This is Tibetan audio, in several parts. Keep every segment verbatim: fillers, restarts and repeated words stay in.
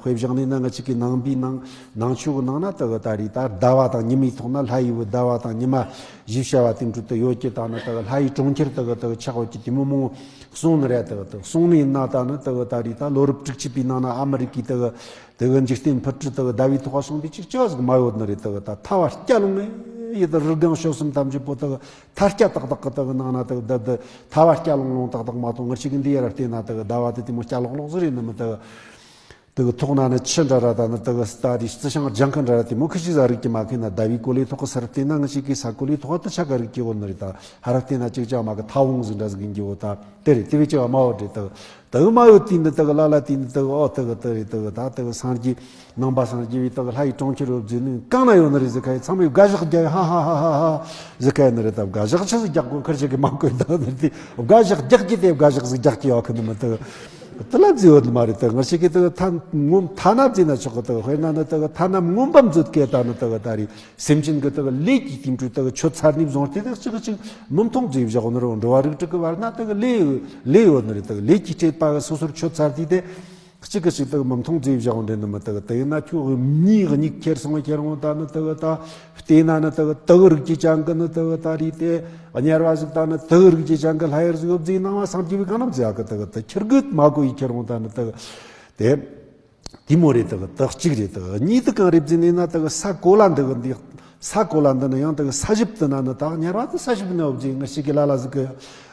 དཔེ་བཞག་ནས་ན་ང་ཅིག་གི་ནང་པའི་ནང་ནང་ཆོས་ཀྱི་ནང་ན་དེ་གི་ད་རེས་ད་ཟླ་བ་དང་ཉི་མའི་ཐོག་ན་ལྷ་ཡི་བུ་ཟླ་བ་དང་ཉི་མ་ཞེས་བྱ་བ་དེ་འདྲ་དེ་ཡོད་ཀྱི། ད་ནི་དེ་གི་ལྷ་ཡི་གྲོང་ཁྱེར་དེ་གི་དེ་གི་ཆགས་ཡོད་ཀྱི། དེ་མོ་མང་པོ་གསུངས་ནི་རེད། དེ་གི་དེ་གསུངས་ནི་ན་ད་ནི་དེ་གི་ད་རེས་ད་ལོ་རབས་དྲུག་ཅུ་པའི་ནང་ན་ཨ་མི་རི་ཀའི་དེ་གི་དེ་གི་འཇིག་རྟེན་ཕུ་དཀྲི་དེ་གི་ཟླ་བའི་ཐོག་སོང་དེ་ཅིག་ཅི་ཟིག་མ་ཡོད་ནི་རེད། དེ་གི་ད་ཐལ་བ་སྐྱ་ལོང་ངེ་ཡི་དེ་རི་སྒང་ཤོད་གསུམ་ཐམས་ཅད་པོ་དེ་གི་ཐལ་སྐྱ་ཏག་ཏག་གི་དེ་གི་ནང་ན་དེ་གི་དེ་དེ་ཐལ་བ་སྐྱ་ལོང་ལོང་ཏག་ཏག་མ་གཏོགས། ང་ཅིག་གི་འདི་ཡར་བལྟས་ན་དེ་གི་ཟླ་བ་དེ་དེ་མོ་སྐྱ་ལོག་ལོག་ཟིག་རེད་ནི་མི་དེ་གི། དེ་གི་ཐོག་ན་ནི་ཆུ་འདྲ་ར་ད་ནི་དེ་གི་ད་རེས་རྩི་ཤིང་ལྗང་ཁུ་འདྲ་ར་དེ་མོ་ཁི་ཤི་ཟ་རིག་གི་མ་ཁེ་ན། ཟླ་བའི་གོ་ལའི་ཐོག་གི་སར་བལྟས་ན་ང་ཅིག་གི་ས་གོ་ལའི་ཐོག་དེ་ཆ་ག་རིག་གི་ཡོད་ནི་རེད། ད་ཧ་ར་བལྟས་ན་ཅིག་ཅང་མ་གི་ཐ་བོང་ཟིག་འདྲ་ཟིག་ཡིན་གི་འོ། ད་དེ་རེད། དེ་བས་ཅི་བ་མ་འོ་རེད། དེ་གི་དེ་གི་མ་ཡོད་དེ་ནི་དེ་གི་ལ་ལ་དེ་ནི་དེ་གི་ཨོ་དེ་གི་དེ་རེད། དེ་གི་ད་དེ་གི་སངས་རྒྱས་ནང་པ་སངས་རྒྱས་པའི་དེ་གི་ལྷ་ཡི་གྲོང་ཁྱེར་ཡོད་ཟེར་ནི་གང་ན་ཡོད་ནི་རེད་ཟེར་ཁ་ཡི་ཚང་མས་དགའ་ཞག་རྒྱག་ཧ་ཧ་ཧ་ཧ་ཧ་ཟེར་ཁ་ཡི་ནི་རེད། ད་དགའ་ཞག་ཆི་ཟིག་རྒྱག་དགོས་ཁར་ཞིག་གི་མ་གོ་ད་ནི་དེ་དགའ་ཞག་རྒྱག་གི་དེ་དགའ་ཞག་ཟིག་རྒྱག་གི་ཡོད་ཁི་ནི་མི་དེ་གི། དེ་ལ་རྫི་ཡོད་མ་རེད། དེ་ང་ཞིག་གིས་དེ་ཐ་ངོམ་ཐ་ན་རྫི་ན་ཆོག་གི། དེ་དཔེར་ན་ནི་དེ་ཐ་ན་ངོམ་པ་མཛོད་སྐད་ད་ནི་དེ་ད་རེས་སེམས་ཅན་གི་དེ་ལས་ཀྱི་དེ་འཕྲོས་དེ་ཆོད་ཚར་ནས་བཟུང་སྟེ་དེ་གཅིག་གཅིག་མི་མཐོང་རྫི་བཞག་ནི་རུང་འགྲོ་བ་རིགས་དྲུག་གི་བར་ན་དེ་ལས་ལས་ཡོད་ནི་རེད། དེ་ལས་ཀྱི་སྤྲད་པ་གི་སོ་སོར་ཆོད་ཚར་དུས་དེ་གཅིག་གི་གཅིག་དེ་མི་མཐོང་རྫི་བཞག་འདྲེ་ནི་མི་དེ་དེ་ཡིན་ན་ཁྱོད་གཉིས་གཉིས་ཁྱེར་སོང་ཁྱེར་འོང་ད་ནི་དེ་ད། བལྟས་ན་ནི་དེ་གི་དེ་གི་རིགས་ཀྱི་ཅང་གི་ནི་དེ་གི་ད་རེས་དེ་དམྱལ་བ་ཟིག་ད་ནི་དེ་གི་རིགས་ཀྱི་ཅང་གི་ལྷ་ཡར་ཟིག་ཡོད་ཟིག་ནང་བ་སངས་རྒྱས་པའི་གང་རབ་ཟིག་ཡག་གི་དེ་གི་དེ་ཁྱེར་གི་མ་གོ་ཡི་ཁྱེར་འོང་ད་ནི་དེ་གི་དེ་དེ་མོ་རེད། དེ་གི་དེ་གཅིག་རེད། དེ་གི་གཉིས་དེ་གང་རེད་ཟེར་ནས་ན་དེ་གི་ས་གོ་ལ་འདི་གི་འདི་ས་གོ་ལ་འདི་ནི་ཡང་དེ་གི་ས་ཞབས་དེ་ན་ནི་ད་དམྱལ་བ་དེ་ས་ཞབས་ནི་ཡོད་ཟིག་ང་ཞིག་གི་ལ་ལ་ཟིག་གི་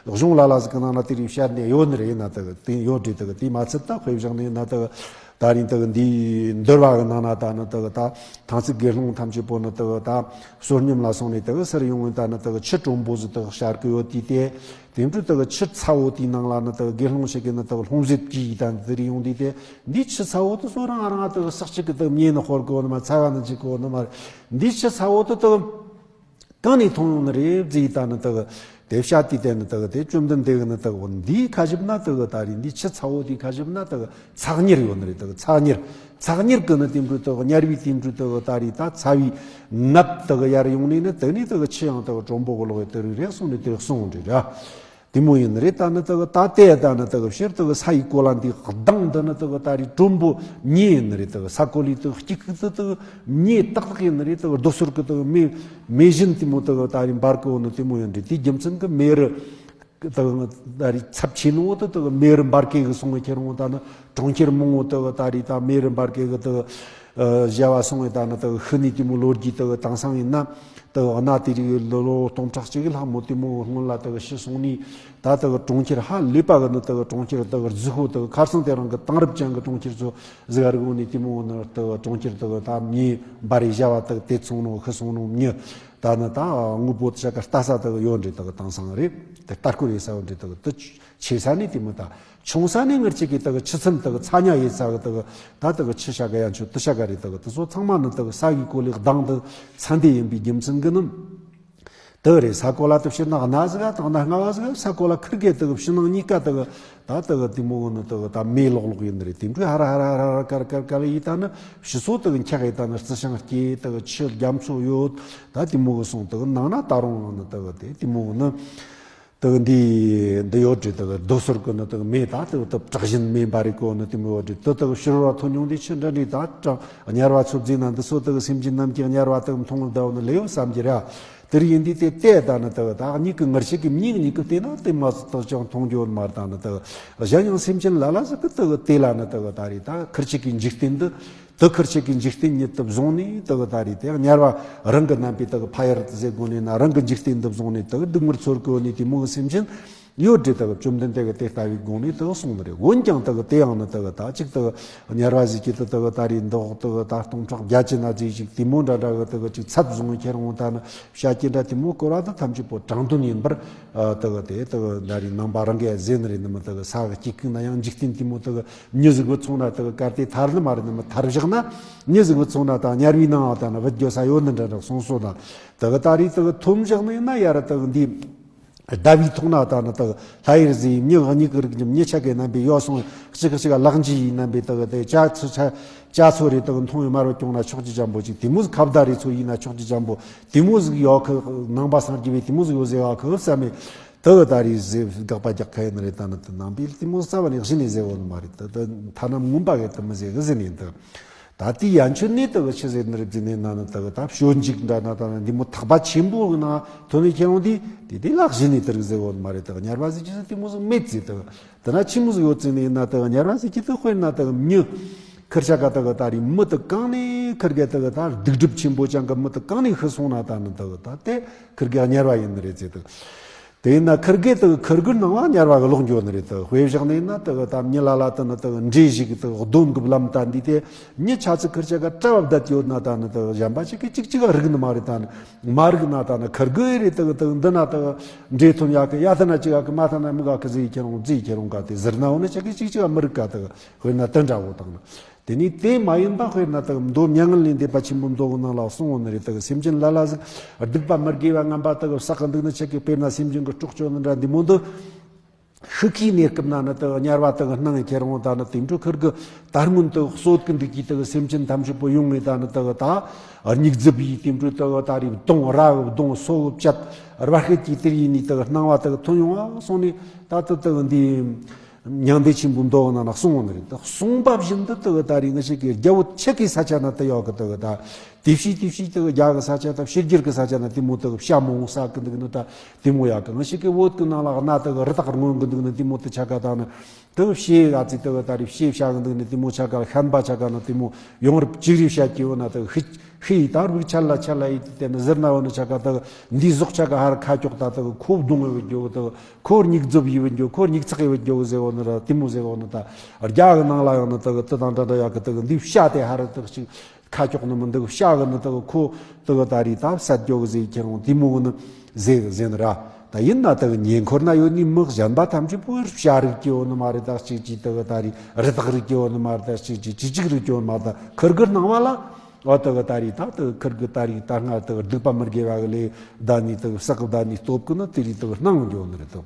གཞུང་ལ་ལ་ཟིག་གི་ནང་ན་དེ་རིགས་བཤད་ནས་ཡོད་ནི་རེད། ཡིན་ན་དེ་གི་དེ་ཡོད་རེད། དེ་གི་དེ་མ་ཚད་ད་དཔེ་བཞག་ནས་ན་དེ་གི་ད་རིང་དག་འདིའི་འདུལ་བ་གི་ནང་ན་ད་ནི་དག་ད་ཐང་ཚིག་དགེ་སློང་ཐམས་ཅད་པོ་ནི་དག་ད་བསོད་སྙོམས་ལ་སོང་ནས་དག་ཟེར་ཡོང་བའི་ད་ནི་དག་ཆུ་དྲོན་པོ་ཟིག་དག་ཤར་གི་ཡོད་དུས་ཏེ། དེ་འཕྲོ་དག་ཆུ་ཚ་བོ་དེའི་ནང་ལ་ནི་དག་དགེ་སློང་ཞིག་གིས་ནི་དག་ལྷུང་བཟེད་ཀྱིས་ད་ནི་དེ་རིགས་ཡོང་དུས་ཏེ། འདིའི་ཆུ་ཚ་བོ་དེ་སོ་རང་རང་དག་ཟག་ཅིག་གི་དག་མྱེ་ནི་ཤོར་གི་ཡོད་ནི་མ། ཚ་བ་ནི་འཇིག་གི་ཡོད་ནི་མ་རེད། འདིའི་ཆུ་ཚ་བོ་དེ་དག་གང་ནས་འཐུང་ཡོང་ནི་རེད་ཟེར་ཡི་ད་ནི་དག་དེ་བཤད་དུས་དེ་ནི་དག་དེ་བཅོམ་ལྡན་འདས་ཀྱིས་ནི་དག་འོ་འདིའི་ཁ་ཞབས་ན་དག་ད་རེས་འདིའི་ཆུ་ཚ་བོ་དེའི་ཁ་ཞབས་ན་དག་ཚ་དམྱལ་ཡོད་ནི་རེད། དག་ཚ་དམྱལ། ཚ་དམྱལ་གི་ནི་དེ་འཕྲོ་དག་དམྱལ་བའི་དེ་འཕྲོ་དག་ད་རེས་ད་ཚ་བའི་ནད་དག་ཡར་ཡོང་ནས་ནི་དེ་ནས་དག་ཆུ་ཡང་དག་དྲོན་པོ་གི་ལོག་ཡོད་དེ་རིགས་རེད་གསུངས་ནས་དེ་རིགས་གསུངས་འདྲ་ར། དེ་མོ་ཡིན་ནི་རེད། ད་ནི་དག་ད་ལྟའི་ད་ནི་དག་ཕྱིར་དག་ས་ཡི་གོ་ལ་འདི་གདངས་འདི་ནི་དག་ད་རེས་དྲོན་པོ་མྱེ་ཡིན་ནི་རེད། དག་ས་གོ་ལའི་དག་དཀྱིལ་ཁུག་ཏུ་དག་མྱེ་ཏག་ཏག་ཡིན་ནི་རེད། དག་རྡོ་སོལ་གི་དག་མེ་མེ་བཞིན་དེ་མོ་དག་ད་རེས་འབར་གི་འོ་ནི་དེ་མོ་ཡིན་རེད། དེའི་རྒྱུ་མཚན་གི་མེ་རི་དག་ད་རེས་ཚབས་ཆེ་ནོ་དག་དག་མེ་རི་འབར་གི་གི་སོང་བའི་ཁྱེར་འོང་ད་ནི་གྲོང་ཁྱེར་མང་བོ་དག་ད་རེས་ད་མེ་རི་འབར་གི་གི་དག་བྱ་བ་སོང་བའི་ད་ནི་དག་ཤི་ནི་དེ་མོ་ལོ་རྒྱུས་དག་དེང་སང་ཡིན་ན་དག་གནའ་དེ་རིགས་ལོ་ལོ་སྟོང་ཕྲག་གཅིག་ལྷག་མོ་དེ་མོ་སྔོན་ལ་དག་ཤི་སོང་ནི། ད་དག་གྲོང་ཁྱེར་ཧ་ལས་པ་གི་ནི་དག་གྲོང་ཁྱེར་དག་རྫི་ཤོ་དག་ཁ་སང་དེ་རིང་གི་དེང་རབས་ཅན་གི་གྲོང་ཁྱེར་ཚོ་ཟིག་རིག་འོང་ནི་དེ་མོ་ནི་དག་གྲོང་ཁྱེར་དག་ད་མྱེ་འབར་རེ་བྱ་བ་དག་དེ་ཚོང་ནོ་ཤི་སོང་ནོ་མྱི། ད་ནི་ད་དངོས་པོ་དེ་ཆ་ག་ལྟ་ས་དག་ཡོད་འདྲེ་དག་དེང་སང་རེད། དེ་ལྟ་སྐོར་ཡེ་ས་ཡོད་འདྲེ་དག་དེ་ཆེ་ས་ནི་དེ་མོ་ད་ཆུང་ས་ནི་ངར་ཅིག་གི་དག་ཆུ་ཚན་དག་ཚ་ཉ་ཡེ་ས་གི་དག་ད་དག་ཆུ་ཤ་ག་ཡ་མཆུ་དུ་ཤ་ག་རེ་དག་དེ་ཚོ་ཚང་མ་ནི་དག་ས་གི་གོ་ལའི་གདངས་དག་ཚ་འདི་ཡིན་པའི་རྒྱུ་མཚན་གི་ནི། དེ་རེད། ས་གོ་ལ་དེ་ཕྱིར་ན་གནའ་ཟིག་དང་གནའ་སྔ་བ་ཟིག་ས་གོ་ལ་ཁིར་གེ་དེ་ཕྱི་ནང་གཉིས་ཀ་དེ་ད་དེ་དེ་མོ་ནི་དེ་ད་མེ་ལོག་ལོག་ཡིན་རེད། དེ་འདྲའི་ཧ་ར་ཧ་ར་ཧ་ར་ཀར་ཀར་ཀར་ཡིན་ད་ནི་ཕྱི་སོ་དེ་འཁྱག་ཡིན་ད་ནི་རྩི་ཤིང་སྐྱེས་དེ་ཆུ་རྒྱ་མཚོ་ཡོད། ད་དེ་མོ་གི་སོང་དེ་ནང་ན་ད་རུང་ནི་དེ་དེ་དེ་མོ་ནི་དེ་འདི་འདི་ཡོད་རེད། དེ་རྡོ་སོལ་གི་ནི་དེ་མེ་ད་དེ་དེ་བྲག་བཞིན་མེ་འབར་རེ་གོ་ནི་དེ་མོ་ཡོད་རེད། དེ་དེ་ཕྱི་རོལ་བ་ཐོན་མྱོང་དེ་ཆུ་འདྲ་འདྲ་ད་དྲང་དམྱལ་བ་ཚོ་བརྫིས་ན་འདི་སོ་དེ་སེམས་ཅན་རྣམས་ཀྱི་དམྱལ་བ་དེ་མཐོང་བ་ལ་ལེའུ་བསམ་གྱི་ར། དེར་ཡིན་དུས་དེ་ལྟས་ད་ནི་དག་ད་གཉིས་ཀྱི་ངར་ཞིག་གི་མྱིག་གཉིས་ཀྱི་བལྟས་ན་དེ་མ་སུ་དག་ཅང་མཐོང་རྒྱུ་མ་རེད། ད་ནི་དག་གཞན་ཡང་སེམས་ཅན་ལ་ལ་ཟིག་གི་དག་དེ་ལ་ནི་དག་ད་རེད། ད་ཁིར་ཅིག་གི་འཇིག་རྟེན་འདི་དག་ཁིར་ཅིག་གི་འཇིག་རྟེན་ཉིད་དུ་བཟུང་ནས་དག་ད་རེད། དེ་དམྱལ་བ་རང་གི་རྣམ་པའི་དག་ཕ་ཡར་ཟེར་དགོས་ནས་ན་རང་གི་འཇིག་རྟེན་འདི་བཟུང་ནས་དག་སྡུག་བསྔལ་ཚོར་གི་ཡོད་ནས་དེ་མོ་གི་སེམས་ཅན་ཡོད་དེ་དག་བཅོམ་ལྡན་འདས་ཀྱིས་དེ་ལྟ་བུའི་སྒོ་ནས་དག་གསུངས་ནི་རེད། འོན་ཀྱང་དག་དེ་ཡང་ནི་དག་ད་ཅིག་དག་དམྱལ་བ་ཟིག་གི་དག་དག་ད་རེས་འདི་འོག་དག་ད་སྟོང་ཕྲག་བརྒྱད་ཅུ་ན་ཟིག་ཅིག་དེ་མོ་འདྲ་འདྲ་གི་དག་ཅིག་ཚད་བཟུང་ཁྱེར་འོང་ད་ནི་བཤད་ཀྱི་འདྲ་དེ་མོ་སྐོར་བ་དག་ཐམས་ཅད་པོ་དྲང་དོན་ཡིན་པར་དག་དེ་དག་ད་རེས་ནང་པ་རང་གིས་ཟེར་ནི་རེད། ནི་མི་དག་ས་གི་སྐྱིད་ཁུག་ན་ཡང་འཇིག་རྟེན་དེ་མོ་དག་མྱི་ཟིག་བུད་སོང་ན་དག་གལ་ཏེ་ཐར་ནི་མ་རེད། ནི་མི་ཐར་བཞག་ན་མྱི་ཟིག་བུད་སོང་ན་ད་དམྱལ་བའི་ནང་ད་ནི་བུད་རྒྱུ་ས་ཡོད་ནི་འདྲ་འདྲ་གསུངས་སོ་ན་དག་ད་རེས་དག་ཐོམ་བཞག་ནི་ཡིན་ན་ཡ་ར་དག་འདི། ཟླ་བའི་ཐོག་ན་ད་ནི་དག་ལྷ་ཡི་རྫི་ཡི་མྱི་གཉིས་ཀྱི་རིགས་ཀྱི་མྱི་ཆ་གའི་རྣམ་པའི་ཡོ་སོང་གཅིག་གཅིག་ལག་འཇི་ཡི་རྣམ་པའི་དག་དེ་ཅ་ཚོ་ཅ་ཚོ་རེ་དག་མཐོང་བའི་མར་བ་སྐྱོང་ན་ཆོག་ཅི་ཅམ་པོ་ཅིག་དེ་མོ་ཟིག་ཁ་བརྡ་རེ་ཚོ་ཡིན་ན་ཆོག་ཅི་ཅམ་པོ་དེ་མོ་ཟིག་ཡོ་ཁི་ནང་པ་སངས་རྒྱས་པའི་དེ་མོ་ཟིག་ཡོ་ཟེ་ཡོ་ཁི་བསམ་མེད། དེ་གི་ད་རེས་ཟེར་དགག་པ་རྒྱག་ཁ་ཡིན་ནི་རེད། ད་ནི་དེ་ནང་པའི་དེ་མོ་རྩ་བ་ནས་གཞི་ནས་ཟེར་བོ་ནི་མ་རེད། ད་ད་ཐ་ན་མངོན་པ་གི་དེ་མི་ཟེར་གི་ཟེར་ནས་འདུག་ད་དེའི་ཡན་ཆོད་ནས་དེ་གི་ཆི་ཟེར་ནི་རེད་ཟེར་ནས་ན་ནི་དེ་གི་ད་སྤྱོད་འཇུག་འདྲ་ན་ད་ནི་འདི་མོ་ཐེག་པ་ཆེན་པོ་གི་ནང་ཐོན་ནས་ཁྱེར་འོང་དུས་དེ་དེ་ལ་གཞི་ནས་དེ་རིགས་ཟེར་བོ་ནི་མ་རེད། དེ་གི་དམྱལ་བ་ཟེར་གྱི་ཟེར་དེ་མོ་ཟིག་མེད་ཟེར། དེ་གི་དེ་ན་ཆི་མོ་ཟིག་ཡོད་ཟེར་ནས་ན་དེ་གི་དམྱལ་བ་ཟེར་གྱི་དེ་དཔེར་ན་དེ་གི་མྱི་ཁིར་ཆ་ག་དེ་གི་ད་རེས་མི་དེ་གང་ནས་ཁིར་གེ་དེ་གི་ད་སྡིག་སྒྲིབ་ཆེན་པོ་ཅན་གི་མི་དེ་གང་ནས་ཤི་སོང་ན་ད་ནི་དེ་གི་ད་དེ་ཁིར་གེ་དམྱལ་བ་ཡིན་ནི་རེད་ཟེར། དེ་གི་དེ་ཡིན་ན་ཁིར་གེ་དེ་གི་ཁིར་གི་སྣང་བ་དམྱལ་བ་གི་ལོག་འགྱོ་ནི་རེད། དེ་གི་དཔེ་བཞག་ནས་ན་དེ་གི་ད་མྱི་ལ་ལ་དེ་ནི་དེ་གི་འདྲེ་ཞིག་དེ་གི་གདོན་གི་ལམ་ད་འདི་དེ་མྱི་ཆ་ཚིག་ཁིར་ཆ་ག་གྲྭ་བ་བསྡད་ཡོད་ན་ད་ནི་དེ་གི་གཞན་པ་ཞིག་གིས་གཅིག་གཅིག་ག་རིག་ནི་མ་རེད། ད་ནི་མ་རིག་ན་ད་ནི་ཁིར་གི་རེད། དེ་གི་དེ་གི་འདི་ན་དེ་གི་འདྲེ་ཐོན་ཡག་གི་ཡ་ད་ན་གཅིག་ག་གི་མ་ད་ན་མི་ག་གི་ཟེར་ཁྱེར་འོང་ཟེར་ཁྱེར་འོང་ག་དེ་ཟེར་ན་འོ་ན་ཆ་གི་གཅིག་གཅིག་ག་མི་རིག་ག་དེ་གི་དཔེར་ན་དེ་འདྲ་བོ་དང་ན། དེ་ནས་དེ་མ་ཡིན་པ་དཔེར་ན་དེ་གི་མདོ་མྱ་ངན་ལས་འདས་པ་ཆེན་པོའི་མདོ་གི་ནང་ལ་གསུངས་ཡོད་ནི་རེད། དེ་གི་སེམས་ཅན་ལ་ལ་ཟིག་སྡིག་པ་མི་དགེ་བ་ངན་པ་དེ་གི་བསགས་གི་འདུག་ནི་ཆ་གི་དཔེར་ན་སེམས་ཅན་གི་སྲོག་གཅོད་ནི་འདྲ་འདི་མོ་འདི་ཤི་ཁའི་གནས་སྐབས་ན་ནི་དེ་གི་དམྱལ་བ་དེ་གི་སྣང་ངེ་ཁྱེར་འོང་ད་ནི་དེ་འཕྲོ་ཁིར་གི་ད་སྔོན་དེ་གི་གསོད་གི་འདུག་གི་དེ་གི་སེམས་ཅན་ཐམས་ཅད་པོ་ཡོང་ངེ་ད་ནི་དེ་གི་ད་སྙིགས་རྫིབ་ཡི་དེ་འཕྲོ་དེ་གི་ད་རེས་གདོང་ར་གི་གདོང་སོ་གི་བཅད་རྦ་ཤེད་ཀྱི་དེར་ཡིན་ནི་དེ་གི་སྣང་བ་དེ་གི་ཐོན་ཡོང་བ་སོང་ནས་ད་དེ་དེ་གི་འདི། མྱང་འདས་ཆེན་པོའི་མདོ་ནང་ན་གསུངས་ཡོད་ནི་རེད། ད་གསུངས་པ་བཞིན་དུ་དེ་གི་ད་རེས་ང་ཞིག་གི་རྒྱ་བོད་ཆེ་གི་ས་ཆ་ན་དེ་ཡོད་གི་དེ་གི་ད་དེ་བྱས་དེ་བྱས་དེ་གི་རྒྱ་གི་ས་ཆ་དང་ཕྱི་རྒྱལ་གི་ས་ཆ་ན་དེ་མོ་དེ་གི་བྱ་མང་བོ་ཟ་གི་འདུག་ནི་ད་དེ་མོ་ཡོད་གི། ང་ཞིག་གི་བོད་གི་ནང་ལ་གནའ་དེ་གི་རི་དྭགས་རྔོན་གི་འདུག་ནི་དེ་མོ་དེ་ཆ་ག་ད་ནི་དེ་གི་བྱེ་ག་ཚིག་དེ་གི་ད་རེས་བྱེ་བྱ་གི་འདུག་ནི་དེ་མོ་ཆ་ག་ཤན་པ་ཆ་ག་ན་དེ་མོ་ཡོང་རབས་ཅིག་རེ་བྱ་གི་ཡོད་ན་དེ་གི་ཤི་ཤི་ཡི་ད་རུག་ཆ་ལ་ཆ་ལ་ཡི་དེ་ནི་ཟེར་ན་འོ་ནི་ཆ་ག་དེ་གི་འདི་ཟོག་ཆ་ག་ཧར་ཁ་ཀྱོག་ད་དེ་གི་ཁོ་བརྡུང་ཡོད་གི་དེ་གི་ཁོ་སྙིགས་རྫོབ་ཡི་བུ་འགྱོ། ཁོ་སྙིགས་ཚགས་ཡི་བུ་འགྱོ་གི་ཟེར་བོ་ནི་ར་དེ་མོ་ཟེར་བོ་ནི་ད། རྒྱ་གི་ནང་ལ་ཡང་ནི་དེ་གི་དེ་དང་འདྲ་འདྲ་ཡག་གི་དེ་གི་འདི་བྱ་དེ་ཧ་ར་དེ་གི་ཅིག་ཁ་ཀྱོག་ནི་མི་འདུག་བྱ་གི་ནི་དེ་གི་ཁོ་དེ་གི་ད་རེས་ད་བསད་འགྱོ་གི་ཟེར་ཁྱེར་འོང་དེ་མོ་གི་ནི་ཟེར་གི་ཟེར་ནི་ར། ད་ཡིན་ན་དེ་གི་ཉེ་འཁོར་ན་ཡོད་ནི་མི་གཞན་པ་ཐམས་ཅད་པོ་བྱ་རིགས་སྐྱེ་བོ་ནི་མ་རེད། ད་གཅིག་གཅིག་དེ་གི་ད་རེས་རི་དྭགས་རིགས་སྐྱེ་བོ་ནི་མ་རེད། ད་གཅིག་གཅིག་ཅི་ཅིག་རིགས་སྐྱེ་བོ་མ་རེད། ད་ཁིར་གི་སྣང་བ་ལ། འོ་དེ་གི་ད་རེས་ད་དེ་གི་ཁིར་གི་ད་རེས་ད་སྔ་དེ་གི་སྡིག་པ་མི་དགེ་བ་གི་ལས་བསྡད་ནི་དེ་གི་བསགས་གི་བསྡད་ནི་སྟོབས་གི་ནི་དེ་རེས་དེ་གི་སྣང་འགྱོ་ནི་རེད་དོ།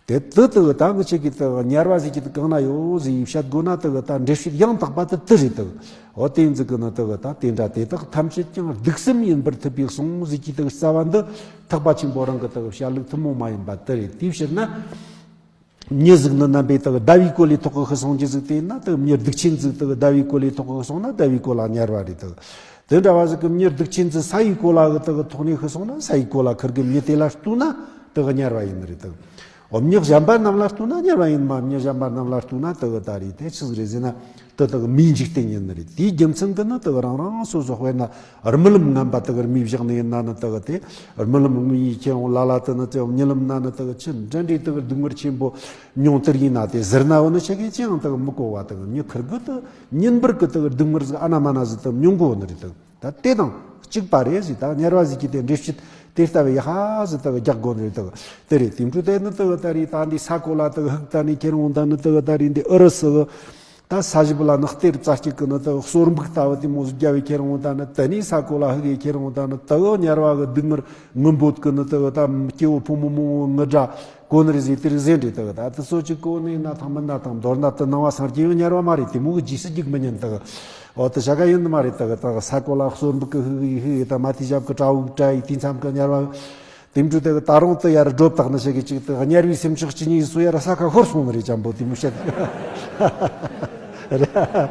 དེ་དེ་དེ་གི་ད་ངི་ཆེ་གི་དེ་གི་དམྱལ་བ་ཟེར་གི་དེ་གང་ན་ཡོད་ཟེར་ཡི་བཤད་དགོས་ན་དེ་གི་ད་འགྲེལ་བཤད་ཡང་དག་པ་དེ་དེ་རེད་དོ། འོ་དེ་ཟིག་གི་ནི་དེ་གི་ད་དེ་འདྲ་དེ་དག་ཐམས་ཅད་ཀྱང་སྡིག་སེམས་ཡིན་པར་ཐུབ་པས་གསུངས་ཟེར་གི་དེ་གི་རྩ་བ་འདི་ཐེག་པ་ཆེན་པོ་རང་གི་དེ་གི་བཤད་ལུགས་ཐུན་མོང་མ་ཡིན་པ་དེ་རེད། དེའི་ཕྱིར་ན། མྱི་ཟིག་ནི་རྣམ་པའི་དག་ཟླ་བའི་གོ་ལའི་ཐོག་གི་ཤི་སོང་རྒྱུ་ཟིག་དེ་ཡིན་ན་དག་མྱི་སྡིག་ཆེན་ཟིག་དག་ཟླ་བའི་གོ་ལའི་ཐོག་གི་ཤི་སོང་ན་ཟླ་བའི་གོ་ལ་དམྱལ་བ་རེད་དག་དེ་འདྲ་བ་ཟིག་གི་མྱི་སྡིག་ཆེན་ཟིག་ས་ཡི་གོ་ལ་གི་དག་ཐོག་ནས་ཤི་སོང་ན་ས་ཡི་གོ་ལ་ཁིར་གི་མྱི་དེ་ལ་ལྟོས་ན་དག་དམྱལ་བ་ཡིན་ནི་རེད་དག་འོ་མྱི་གཞན་པ་རྣམས་ལ་ལྟོས་ན་དམྱལ་བ་ཡིན་མ། མྱི་གཞན་པ་རྣམས་ལ་ལྟོས་ན་དག་ད་རེད་དེ་ཆི་ཟིག་རེད་ཟེར་ན་དེ་དག་མིའི་འཇིག་རྟེན་ཡིན་ནི་རེད། དེའི་རྒྱུ་མཚན་གི་ནི་དག་རང་རང་སོ་སོ་དཔེར་ན། རྨི་ལམ་ངན་པ་དག་རྨིས་བཞག་ནས་ཡིན་ན་ནི་དག་དེ། རྨི་ལམ་དངོས་ཡིན་ཁྱེད་འོང་ལ་ལ་དུ་ནི་དེ་རྨི་ལམ་ན་ནི་དག་ཆི་འདྲ་འདྲའི་དག་སྡུག་བསྔལ་ཆེན་པོ་མྱོང་དེར་ཡིན་ན་དེ་ཟེར་ན་འོ་ནི་ཆེ་གེ་ཅི་ཡང་དག་མི་གོ་བ་དག་མྱི་ཁིར་གི་དུ་ཉིན་པར་གི་དག་སྡུག་བསྔལ་ཟིག་ཨ་ན་མ་ན་ཟིག་དུ་མྱོང་གོ་ནི་རེད་དག་ད་དེ་དང་གཅིག་པ་རེད་ཟིག་ད་དམྱལ་བ་ཟིག་གི་དེ་འདྲེ་བྱེད་དེ་ལྟ་བུ་ཡ་ཧ་ཟིག་དག་རྒྱག་གོ་ནི་རེད་དག་དེ་རེད། དེ་འཕྲོ་དེ་ནི་དག་ད་རེད་ད་འདི་ས་གོ་ལ་དག་ཧུག་ད་ནི་ཁྱེད་རང་ད་ནི་དག་ད་རེད་འདི་ཨུ་རུ་སུ་གི་ད་ས་ཞིབ་ལ་ནག་གཏེར་རྩ་གཅིག་གི་ནི་དེ་གསོར་འབུག་ལྟ་བུ་དེ་མོ་ཟིག་རྒྱབ་བའི་ཁྱེར་འོང་ད་ནི་དེ་ནས་ས་གོ་ལ་ཧི་གའི་ཁྱེར་འོང་ད་ནི་དེ་གི་དམྱལ་བ་གི་སྡུག་བསྔལ་ངུ་འབོད་གི་ནི་དེ་གི་ད་སྐྱེ་བོ་ཕོ་མོ་མང་བོ་ངུ་སྒྲ་གོ་ནི་རེད་ཟེར་དེ་རིགས་ཟེར་འདྲི་དེ་གི་ད་དེ་སོ་གཅིག་གོ་ནི་ན་ཐང་མི་ན་ཐང་མདོར་ན་དེ་ནང་བ་སངས་རྒྱས་ཡང་དམྱལ་བ་མ་རེད། དེ་མོ་གི་རྗེས་སུ་རྒྱུག་མི་ཉན་དེ་གི་འོ་དེ་བྱ་ག་ཡིན་ནི་མ་རེད། དེ་གི་ད་གི་ས་གོ་ལ་གསོར་འབུག་གི་ཧི་གི་ཧི་གི་ད་མ་ཐི་ཞབས་གི་གྲྭ་བུ་གྲྭ་ཡི་དེ་མཚམས་གི་དམྱལ་བ། དེ་འཕྲོ་དེ་གི་ད་རུང་དེ་ཡར་སྒྲོ་བཏགས་ནི་ཞིག་གི་ཅིག་དེ་དམྱལ་བའི་སེམས་ཤོག་ཅི་ཉིད་སུ་ཡར་ས་ཁ་ཤོར་སོང་ནི་རེད། ཅམ་པོ་དེ་མོ་བཤད་རེད།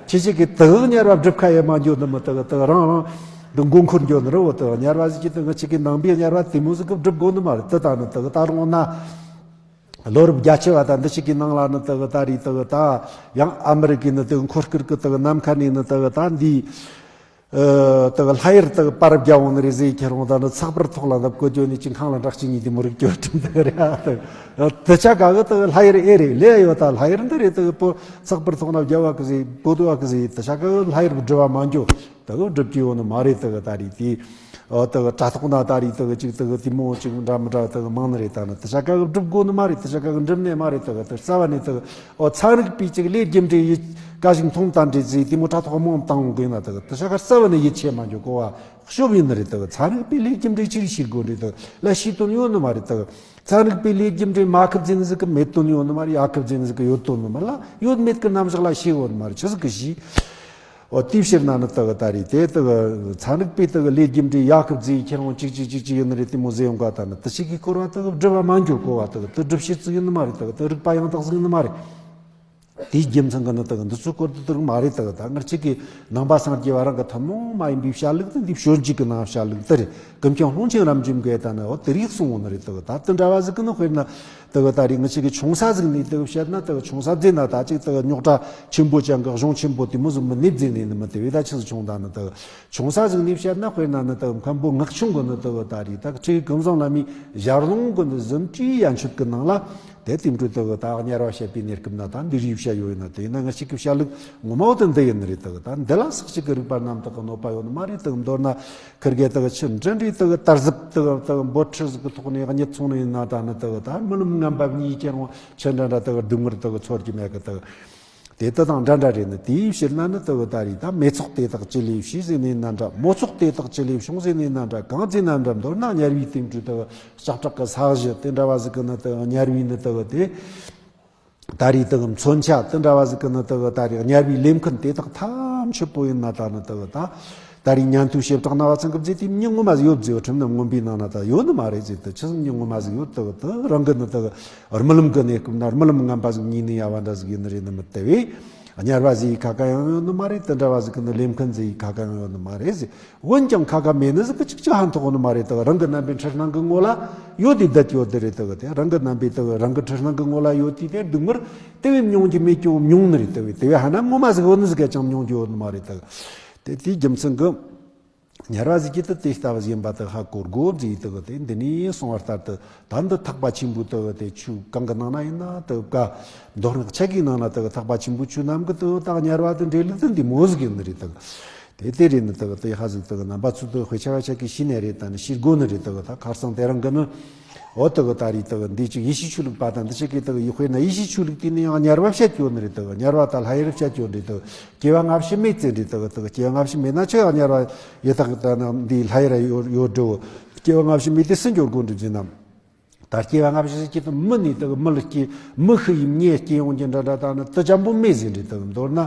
ཁྱེད་ཅིག་གི་དེ་གི་དམྱལ་བ་སྒྲུབ་ཁ་ཡེ་མ་འགྱོ་ནི་མི་དེ་གི་དེ་རང་རང་དེ་མགོ་འཁོར་འགྱོ་ནི་རེད། འོ་དེ་དམྱལ་བ་ཟིག་གི་དེ་གི་ཅིག་གི་ནང་པའི་དམྱལ་བ་དེ་མོ་ཟིག་གི་སྒྲུབ་དགོ་ནི་མ་རེད། དེ་ད་ནི་དེ་གི་ད་རུང་ན་ལོ་རབས་བརྒྱད་ཅུ་བ་ད་འདི་ཞིག་གི་ནང་ལ་ནི་དེ་གི་ད་རེད། དེ་གི་ད་ཡང་ཨ་མི་རི་ཀའི་ནི་དེ་གི་འཁོར་སྐར་གི་དེ་གི་ནམ་མཁའ་ནས་ནི་དེ་གི་ད་འདི། ཨ། དེ་གི་ལྷ་ཡུལ་དེ་གི་པར་བརྒྱབ་འོང་ནི་རེད་ཟེར་ཁྱེར་འོང་ད་ནི་ཚགས་པར་ཐོག་ལ་འདབ་བཀོད་བརྗོད་ནས་ཅིག་ཁང་ལ་འདྲ་གཅིག་གཉིས་དེ་མོ་རིག་རྒྱུ་ཁྲིམས་དེ་གི་རེད། ཨ། དེ་དེ་ཆ་ག་གི་དེ་གི་ལྷ་ཡུལ་ཨེ་རེད་ལས་ཡོད། ད་ལྷ་ཡུལ་འདི་རེད། དེ་གི་པོ་ཚགས་པར་ཐོག་ན་བརྒྱབ་བ་གི་ཟེར་བོད་བ་གི་ཟེར་དེ་ཆ་ག་གི་ལྷ་ཡུལ་སྒྲུབ་པ་མ་འགྱོ། དེ་གི་སྒྲུབ་ཀྱི་ཡོད་ནི་མ་རེད། དེ་གི་ད་རེད་དེ། ཨོ་དེ་གི་དྲ་ཐོག་ན་ད་རེད་དེ་གི་ཅིག་དེ་གི་དེ་མོ་ཅིག་འདྲ་མི་འདྲ་དེ་གི་མང་ནི་རེད། ད་ནི་དེ་ཆ་ག་གི་སྒྲུབ་དགོ་ནི་མ་རེད། དེ་ཆ་ག་གི་འགྲུབ་ནི་མ་རེད། དེ་གི་དེ་རྩ་བ་ནས་དེ་གི་ཨོ་ཚན་རིག་པས་ཅིག་ལས་རྒྱུ་འབྲས་ཡི་ག་ཞིག་མཐོང་ལྟ་འདྲེ་ཟིག་དེ་མོ་དྲ་ཐོག་མང་བཏང་འོང་གི་ཡིན་ན་དེ་གི་དེ་ཆ་ག་རྩ་བ་ནས་ཡིད་ཆེས་མ་འཇོག་གོ་བ་ཤོབ་ཡིན་ནི་རེད། དེ་གི་ཚན་རིག་པས་ལས་རྒྱུ་འབྲས་ཅི་རིགས་ཤེས་དགོ་རེད། དེ་གི་ལ་ཤེས་དོན་ཡོད་ནི་མ་རེད། དེ་གི་ཚན་རིག་པས་ལས་རྒྱུ་འབྲས་མ་ཁབ་ཟིན་ཟིག་གི་མེད་དོན་ཡོད་ནི་མ་རེད། ཡ་ཁབ་ཟིན་ཟིག་གི་ཡོད་དོན་ནི་མ་ལ་ཡོད་མེད་གི་རྣམ་གཞག་ལ་ཤེས་ཡོད་ནི་མ་རེད། ཆི་ཟིག་གི་ཤེས། འོ་དེའི་ཕྱིར་ན་ནི་དག་ད་རེད་དེ་དག་ཚན་རིག་པས་དག་ལས་རྒྱུ་འབྲས་ཡ་ཁབ་ཟེར་ཁྱེད་རང་གཅིག་གཅིག་གཅིག་གཅིག་ཡིན་ནི་རེད། དེ་མོ་ཟེར་ཡོང་ག་ད་ནི་དེ་ཞིག་གི་སྐོར་བ་དག་སྒྲུབ་པ་མ་འགྱོ་གོ་བ་དག་དེ་སྒྲུབ་བྱེད་ཅིག་ཡིན་ནི་མ་རེད། དག་དེ་རིག་པ་ཡང་དག་ཟིག་ཡིན་ནི་མ་རེད། དེའི་རྒྱུ་མཚན་གྱིས་ནི་དག་འདི་ཚོའི་སྐོར་དུ་དེ་རིགས་མ་རེད། དག་ད་ང་གཅིག་གི་ནང་པ་སངས་རྒྱས་པ་རང་གི་ཐུན་མོང་མ་ཡིན་པའི་བཤད་ལུགས་དེ་འདི་སྤྱོད་འཇུག་གི་ནང་བཤད་ལུགས་དེ་རེད། ཀུན་མཁྱེན་ཀློང་ཆེན་རབ་འབྱམས་ཀྱིས་ད་ནི་འོ་དེ་རིགས་གསུངས་ཡོད་ནི་རེད། དག་ད་དེ་འདྲ་བ་ཟིག་གི་ནི་དཔེར་ན་དག་ད་རེད་ང་གཅིག་གི་ཆུང་ས་ཟིག་ནས་དག་བཤད་ན་དག་ཆུང་ས་ཟེར་ན་ད་ཅིག་དག་རྙོག་དྲ་ཆེན་པོ་ཅན་གི་གཞུང་ཆེན་པོ་དེ་མོ་ཟིག་མིན་ནི་ཟེར་ནས་ནི་མི་དེ་བས་ད་ཆི་ཟིག་བྱུང་། ད་ནི་དག་ཆུང་ས་ཟིག་ནས་བཤད་ན་དཔེར་ན་ནི་དག་མཁན་པོ་ངག་ཆུང་གི་ནི་དག་ད་རེད་དག་ཁྲིད་ཀུན་བཟང་བླ་མའི་ཞལ་ལུང་གི་ནི་གཟིམ་ཁྲིའི་ཡན་ཆོད་ཀྱི་ནང་ལ། དེ་དེ་འཕྲོས་དག་ད་དམྱལ་བ་བཤད་པའི་གནས་སྐབས་ན་ད་འདི་རིགས་བཤད་ཡོད་ཡིན་ན། དེ་ཡིན་ན་ང་གཅིག་གི་བཤད་ལུགས་ངོ་མ་བོ་དེ་འདི་ཡིན་ནི་རེད། དག་ད་འདི་ལ་སོགས་གཅིག་གི་རིགས་པ་རྣམ་དག་གི་གནོད་པ་ཡོད་ནི་མ་རེད། དག་མདོར་ན་ཁིར་གེ་དག་ཆི་འདྲ་འདྲའི་དག་དར་ཟབ་དག་དག་འབོལ་ཁྲི་ཟིག་གི་ཐོག་ནས་གཉིད་སོང་ནི་ཡིན་ན། ད་ནི་དག་ད་རྨི་ལམ་ངན་པ་གཉིས་ཀྱི་རང་ཆི་འདྲ་འདྲ་དག་སྡུག་བསྔལ་དག་ཚོར་གྱི་མེད་གི། དག་དེ་ལྟ་དང་འདྲ་འདྲ་རེད་ནི། དེའི་ཕྱིར་ན་ནི་དག་ད་རེད་ད་མེ་ཚོགས་དེ་དག་ཅི་ལས་བྱུང་ཟེར་ནི་ཡིན་ན་འདྲ། མོ་ཚོགས་དེ་དག་ཅི་ལས་བྱུང་ཟེར་ནི་ཡིན་ན་འདྲ། གང་ཟེར་ན་འདྲ། མདོར་ན་དམྱལ་བའི་དེ་འཕྲོས་དག་ལྕགས་སྲེག་གི་ས་གཞི་དེ་འདྲ་བ་ཟིག་གི་ནི་དག་དམྱལ་བའི་ནི་དག་དེ་ད་རེད་དག་མཚོན་ཆ་དེ་འདྲ་བ་ཟིག་གི་ནི་དག་ད་རེད་དམྱལ་བའི་ལེན་མཁན་དེ་དག་ཐམས་ཅད་པོ་ཡིན་ན། ད་ནི་དག་ད་ད་རེད་ཉན་ཐོས་བྱེ་བྲག་སྨྲ་བ་ཚང་གིས་མཛད་དེ་མྱི་ངོ་མ་ཟིག་ཡོད་ཟེར་བ། ཁྲིམས་རྣམ་མངོན་པའི་ནང་ན་ད་ཡོད་ནི་མ་རེད་ཟེར། དེ་ཆི་ཟིག་མྱི་ངོ་མ་ཟིག་ཡོད། དག་དེ་རང་གི་ནི་དག་རྨི་ལམ་གི་གནས་སྐབས་ན་རྨི་ལམ་ངན་པ་ཟིག་གཉིད་ནི་ཡ་བ་འདྲ་ཟིག་ཡིན་ནི་རེད་ནི་མི་དེ་བས། དམྱལ་བ་ཟེར་ཡི་ཁ་ཁ་ཡང་ཡོད་ནི་མ་རེད། དེ་འདྲ་བ་ཟིག་གི་ནི་ལེན་མཁན་ཟེར་ཡི་ཁ་ཁ་ཡང་ཡོད་ནི་མ་རེད་ཟེར། འོན་ཀྱང་ཁ་ཁ་མེད་ནི་ཟིག་གི་ཅིག་ཅིག་ཧ་མཐོང་ནི་མ་རེད། དག་རང་གི་རྣམ་པའི་འཁྲུལ་སྣང་གི་ངོ་ལ་ཡོད་དེ་བསྡད་ཡོད་དེ་རེད། དག་དེ་རང་གི་རྣམ་པའི་དག་རང་གི་འཁྲུལ་སྣང་གི་ངོ་ལ་ཡོད་དེ་དེ་སྡུག་བསྔལ་དེ་བས་མྱོང་རྒྱུ་མེད་ཀྱང་མྱོང་ནི་རེད། དེ་བས་དེ་བས་ཧ་ན་ངོ་མ་ཟིག་ཡོད་ནི་ཟིག་ག་ཅང་མྱོང་རྒྱུ་ཡོད་ནི་མ་རེད། དག་དེ་དེའི་རྒྱུ་མཚན་གི། དམྱལ་བ་ཟེར་གྱི་དེ་དེ་ལྟ་བུ་ཡིན་པ་དག་ཧ་གོ་དགོས་ཟེར། དག་དེ་འདི་ནས་གསུངས་པ་ལྟར་དུ་ད་འདི་ཐེག་པ་ཆེན་པོའི་དག་དེ་ཆོས་གང་གི་ནང་ན་ཡིན་ན། དག་ཀ་མདོ་སྔགས་ཆོས་ཀྱི་ནང་ན་དག་ཐེག་པ་ཆེན་པོའི་ཆོས་རྣམས་ཀྱི་དག་ད་དམྱལ་བ་དེ་འབྲེལ་ལུགས་དེ་འདི་མོ་ཟིག་ཡིན་ནི་རེད། དག་དེ་དེ་རེད་ནི། དག་དེ་ཧ་ཟིག་དག་རྣམ་པ་ཚོ་དག་དཔེ་ཆ་བ་ཆ་གི་ཤེས་ནི་རེད། ད་ནི་ཤེས་དགོས་ནི་རེད། དག་ད་ཁར་སང་དེ་རིང་གི་ནི། འོ་དག་ད་རེད་དག་འདི་ཅིག་ཡེ་ཤུའི་ཆོས་ལུགས་པ་དང་འདི་ཅིག་གིས་དག་ཡེ་དཔེར་ན་ཡེ་ཤུའི་ཆོས་ལུགས་དེ་ནི་ཡང་དམྱལ་བ་བཤད་ཡོད་ནི་རེད། དག་དམྱལ་བ་དང་ལྷ་ཡུལ་བཤད་ཡོད་རེད། དག་སྐྱེ་བ་སྔ་ཕྱི་མེད་ཟེར་རེད། དག་དག་སྐྱེ་བ་སྔ་ཕྱི་མེད་ན་ཆི་ཡང་དམྱལ་བ་ཡི་དྭགས་དང་འདི་ལྷ་ཡུལ་ཡོད་ཡོད་འགྲོ། སྐྱེ་བ་སྔ་ཕྱི་མེད་དེ་སུ་འགྱུར་དགོས་འགྲོ་ཟེར་ན། ད་སྐྱེ་བ་སྔ་ཕྱི་ཟེར་གྱི་དེ་མི་ནི་དག་མི་ལ་སྐྱེ་མི་ཤི་ཡི་མྱི་སྐྱེ་ཡོང་གི་འདྲ་འདྲ། ད་ནི་དེ་ཅན་པོ་མེད་ཟེར་རེད། དག་མདོར་ན་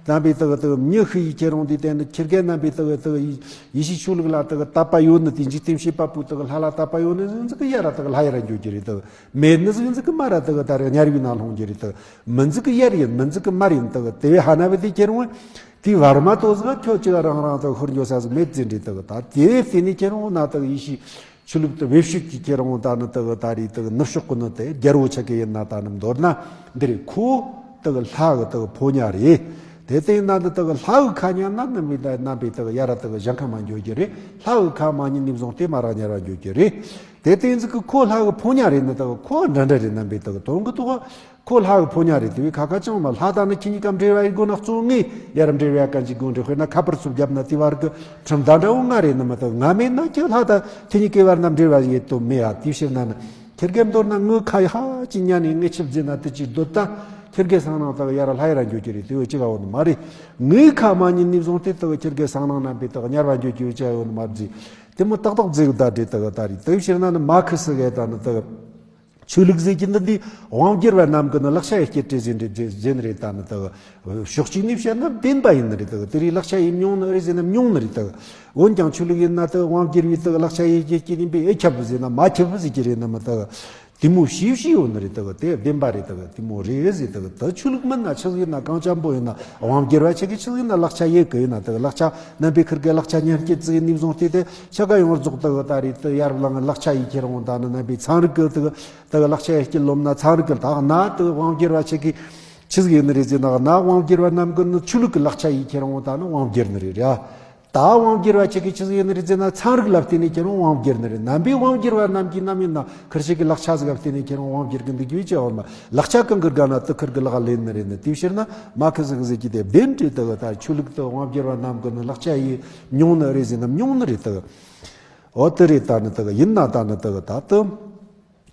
རྣམ་པའི་དག་དག་མྱི་ཤི་ཡི་ཁྱེད་རང་དེ་དེ་ནི་ཁྱེད་རྒན་རྣམ་པའི་དག་དག་ཡེ་ཤུའི་ཆོས་ལུགས་ལ་དག་དད་པ་ཡོད་ནི་དེ་འཇིག་རྟེན་བྱེད་པ་པོ་དག་ལྷ་ལ་དད་པ་ཡོད་ནི་ཟིག་ཡ་ར་དག་ལྷ་ཡུལ་ར་འགྱོ་གི་རེད། དག་མེད་ནི་ཟིག་ཟིག་གི་མ་ར་དག་ད་རེ་དམྱལ་བའི་ནང་ལྷུང་གི་རེད། དག་མི་ཟིག་གི་ཡར་ཡིན་མི་ཟིག་གི་མར་ཡིན། དག་དེ་བས་ཧ་ན་བས་དེ་ཁྱེད་རང་དེ་བར་མ་དོ་ཟིག་ཁྱོད་ཅིག་རང་རང་དག་ཤོར་འགྱོ་ས་ཟིག་མེད་ཟེར་རེད། དག་ད་དེ་བས་དེ་ནི་ཁྱེད་རང་ན་དག་ཡེ་ཤུའི་ཆོས་ལུགས་དེ་བེད་སྤྱོད་ཀྱི་ཁྱེད་རང་ད་ནི་དག་ད་རེད་དག་ནུབ་ཕྱོགས་ཀྱི་ནི་དེ་རྒྱལ་པོ་ཆ་གི་ཡིན་ན། ད་ནི་མདོར་ན་འདི་རེད། ཁོ་དག་ལྷ་གི་དག་ཕོ་ཉ་རེད། དེ་ལྟ་ཡིན་ན་འདི་དག་ལྷ་གི་ཁ་ཉན་ན་རྣམ་པའི་ད་རྣམ་པའི་དག་ཡ་ར་དག་གཞན་ཁ་མ་འགྱོ་གི་རེད། ལྷ་གི་ཁ་མ་ཉན་ནས་བཟུང་སྟེ་མ་ར་དམྱལ་བ་འགྱོ་གི་རེད། དེ་ལྟ་ཡིན་ཟིག་གི་ཁོ་ལྷ་གི་ཕོ་ཉ་རེད་ནི་དག་ཁོ་འདྲ་འདྲ་རེད། རྣམ་པའི་དག་དོན་གི་ཐོག་ཁོ་ལྷ་གི་ཕོ་ཉ་རེད། དེ་བས་ཁ་ཁ་ཅང་མ་ལྷ་དང་ནི་ཁྱེད་གཉིས་ཀ་འབྲེལ་བ་ཡི་དགོས་ན་གཙོ་ངས་ཡར་འབྲེལ་བ་གན་གྱི་དགོས་འདྲི་དཔེར་ན་ཁ་པར་ཚུར་བརྒྱབ་ན་དེ་བར་གི་ཁྲིམས་ད་འདྲ་བོ་ང་རེད་ནི་མི་དག་ང་མེད་ན་ཁྱེད་ལྷ་དང་ཁྱེད་གཉིས་ཀའི་བར་ན་འབྲེལ་བ་ཡེད་དོ་མེད་ཨ། དེའི་ཕྱིར་ན་ནི་ཁྱེད་རྒན་མདོར་ན་ངའི་ཁ་ཡི་ཧ་ཅི་ཉན་ནས་ངའི་ཆིབས་བརྫིས་ན་དེ་ཅིག་སྡོད་ད་ཁྱེད་རྒན་སང་ནང་དག་ཡར་ལྷ་ཡར་འགྱོ་གི་རེད། དེ་བས་ཅི་ག་འོ་ནི་མ་རེད། ངའི་ཁ་མ་ཉན་ནས་བཟུང་སྟེ་དག་ཁྱེད་རྒན་སང་ནང་རྣམ་པའི་དག་དམྱལ་བ་འགྱོ་གི་ཡོད་ཅི་ག་འོ་ནི་མ་བརྫིས། དེ་མོ་ཏག་ཏག་བརྫིས་གི་ད་རེད། དག་ད་རེད། དེའི་ཕྱིར་ན་ནི་མ་ཁི་སི་གེ་ད་ནི་དག་ཆོས་ལུགས་ཟེར་གྱི་འདི་འདི་དབང་སྒྱུར་བ་རྣམས་ཀྱི་ནི་ལག་ཆ་ཡི་སྐྱེད་བྲེ་ཟིན་རེད་ཟིན་རེད། ད་ནི་དག་ཕྱོགས་གཅིག་ནས་བཤད་ན་བདེན་པ་ཡིན་ནི་རེད། དག་དེ་རིགས་ལག་ཆ་ཡི་མྱོང་ནི་རེད་ཟེར་ན་མྱོང་ནི་རེད། དག་འོན་ཀྱང་ཆོས་ལུགས་ཡིན་ན་དག་དབང་སྒྱུར་བའི་དག་ལག་ཆ་ཡི་སྐྱེད་ཀྱི་ཡིན་པས་ཨེ་ཁྱབ་ཟེར་ན་མ་ཁྱབ་ཟེར་གྱི་རེད་ནི་མི་དག་དེ་མོ་ཤེས་ཤེས་ཡོད་ནི་རེད། དག་དེ་བདེན་པ་རེད། དག་དེ་མོ་རེད་ཟེར། དག་དེ་ཆོས་ལུགས་མིན་ན་ཆི་ཟིག་ཡིན་ན་གང་ཅན་པོ་ཡིན་ན་དབང་སྒྱུར་བ་ཆེ་གི་ཆི་ཟིག་ཡིན་ན་ལག་ཆ་ཡི་གི་ཡིན་ན་དག་ལག་ཆ་རྣམ་པའི་ཁིར་གི་ལག་ཆ་ཉན་སྐྱེད་ཟིག་ནས་བཟུང་སྟེ་དེ་ཆ་ག་ཡོང་རྫོགས་དག་ད་རེད། དེ་ཡར་ལངས་ལག་ཆ་ཡི་ཁྱེར་འོང་ད་ནི་རྣམ་པའི་ཚན་རིག་གི་དག་དག་ལག་ཆ་ཡི་སྐྱེད་ལོམ་ན་ཚན་རིག་གི་དག་ན་དེ་དབང་སྒྱུར་བ་ཆེ་གི་ཆི་ཟིག་ཡིན་ནི་རེད་ཟེར་ན། ན་དབང་སྒྱུར་བ་རྣམས་ཀྱི་ནི་ཆོས་ལུགས་ཀྱི་ལག་ཆ་ཡི་ཁྱེར་འོང་ད་ནི་དབང་སྒྱུར་ནི་རེད་ར། ད་དབང་སྒྱུར་བ་ཆེ་གི་ཆི་ཟིག་ཡིན་ནི་རེད་ཟེར་ན་ཚན་རིག་ལ་བརྟེན་ནས་ཁྱེར་འོང་དབང་སྒྱུར་ནི་རེད། རྣམ་པའི་དབང་སྒྱུར་བ་རྣམས་ཀྱིས་ནམ་ཡིན་ན་ཁིར་ཆེ་གི་ལག་ཆ་ཟིག་ལ་བརྟེན་ནས་ཁྱེར་འོང་དབང་སྒྱུར་གི་འདུག་རྒྱུ་ཅི་འོང་མ། ལག་ཆ་གང་གི་དགའ་ན་དེ་ཁིར་གི་ལག་ལེན་ནི་རེད་ནི། དེའི་ཕྱིར་ན་མ་ཁི་ཟིག་ཟིག་གི་དེ་བདེན་འདྲི་དག་ད་ཆོས་ལུགས་དག་དབང་སྒྱུར་བ་རྣམས་ཀྱི་ནི་ལག་ཆ་ཡི་མྱོང་ནི་རེད་ཟེར་ན་མྱོང་ནི་རེད་དག་འོ་དེ་རེད། ད་ནི་དག་ཡིན་ན་ད་ནི་དག་ད་དུ།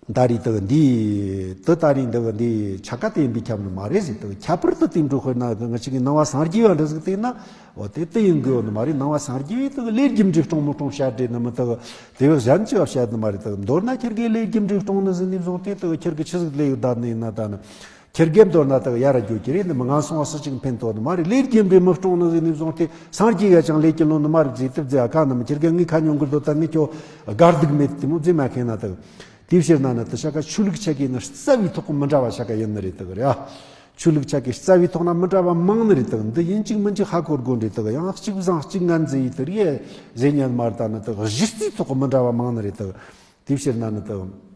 ད་རེས་དག་འདི་དུ་ད་རེས་འདི་འདི་ཆ་ག་དེ་ཡིན་པའི་ཁྱབ་ནི་མ་རེད་ཟེར། དག་ཁྱད་པར་དུ་དེ་འགྲོ་དཔེར་ན་ང་ཅིག་གི་ནང་བ་སངས་རྒྱས་པ་འདྲ་ཟིག་བལྟས་ན་འོ་དེ་དེ་ཡིན་དགོས་ནི་མ་རེད། ནང་བ་སངས་རྒྱས་པས་དག་ལས་རྒྱུ་འབྲས་སྤྲོང་མི་སྤྲོང་བཤད་རེད་ནི་མི་དག་དེ་བས་གཞན་ཅི་བ་བཤད་ནི་མ་རེད། དག་མདོར་ན་ཁྱེད་ཀྱིས་ལས་རྒྱུ་འབྲས་སྤྲོང་ནི་ཟིན་ནས་བཟུང་སྟེ་དག་ཁྱེད་ཀྱི་ཆི་ཟིག་ལས་ཡོད་ད་ནི་ཡིན་ན་ད་ནི། ཁྱེར་རྒན་མདོར་ན་དག་ཡར་རྒྱུ་ཀྱི་རེད་ནི་མི་ངན་སོང་བ་སུ་གཅིག་ཕན་ཐོགས་ནི་མ་རེད། ལས་རྒན་པས་མི་སྐྲོང་ནི་ཟིག་ནས་བཟུང་སྟེ་སངས་རྒྱས་ཡ་ཅང་ལས་ཀྱི་ལོ་ནི་མ་རེད་ཟེར་དུ་ཟེར་ཨ་ཁ་ནི་མི་ཁྱེར་རྒན་ངའི་ཁ་ཉོ་གི་འདོད་ད་ངས་ཁྱོད་དགའ་སྡུག་མེད་དེ་མོ་ཟེར་མ་མཁན་ན་དག་དེའི་ཕྱིར་ན་ནི་དུ་ཤ་ཀ་ཆོས་ལུགས་ཆ་གི་ནི་རྩ་བའི་ཐོག་གི་མི་འདྲ་བ་ཤ་ཀ་ཡིན་ནི་རེད་དག་རེད་ཨ། ཆོས་ལུགས་ཆ་གི་རྩ་བའི་ཐོག་ན་མི་འདྲ་བ་མང་ནི་རེད་དག་འདི་ཡིན་གཅིག་མིན་གཅིག་ཧ་གོ་དགོས་འདྲེ་དག་ཡང་གཅིག་བཟང་གཅིག་ངན་ཟེར་ཡི་དུ་རེད་ཟེར་ཉན་མ་རེད་ད་ནི་དག་གཞི་རྩའི་ཐོག་གི་མི་འདྲ་བ་མང་ནི་རེད་དག་དེའི་ཕྱིར་ན་ནི་དག་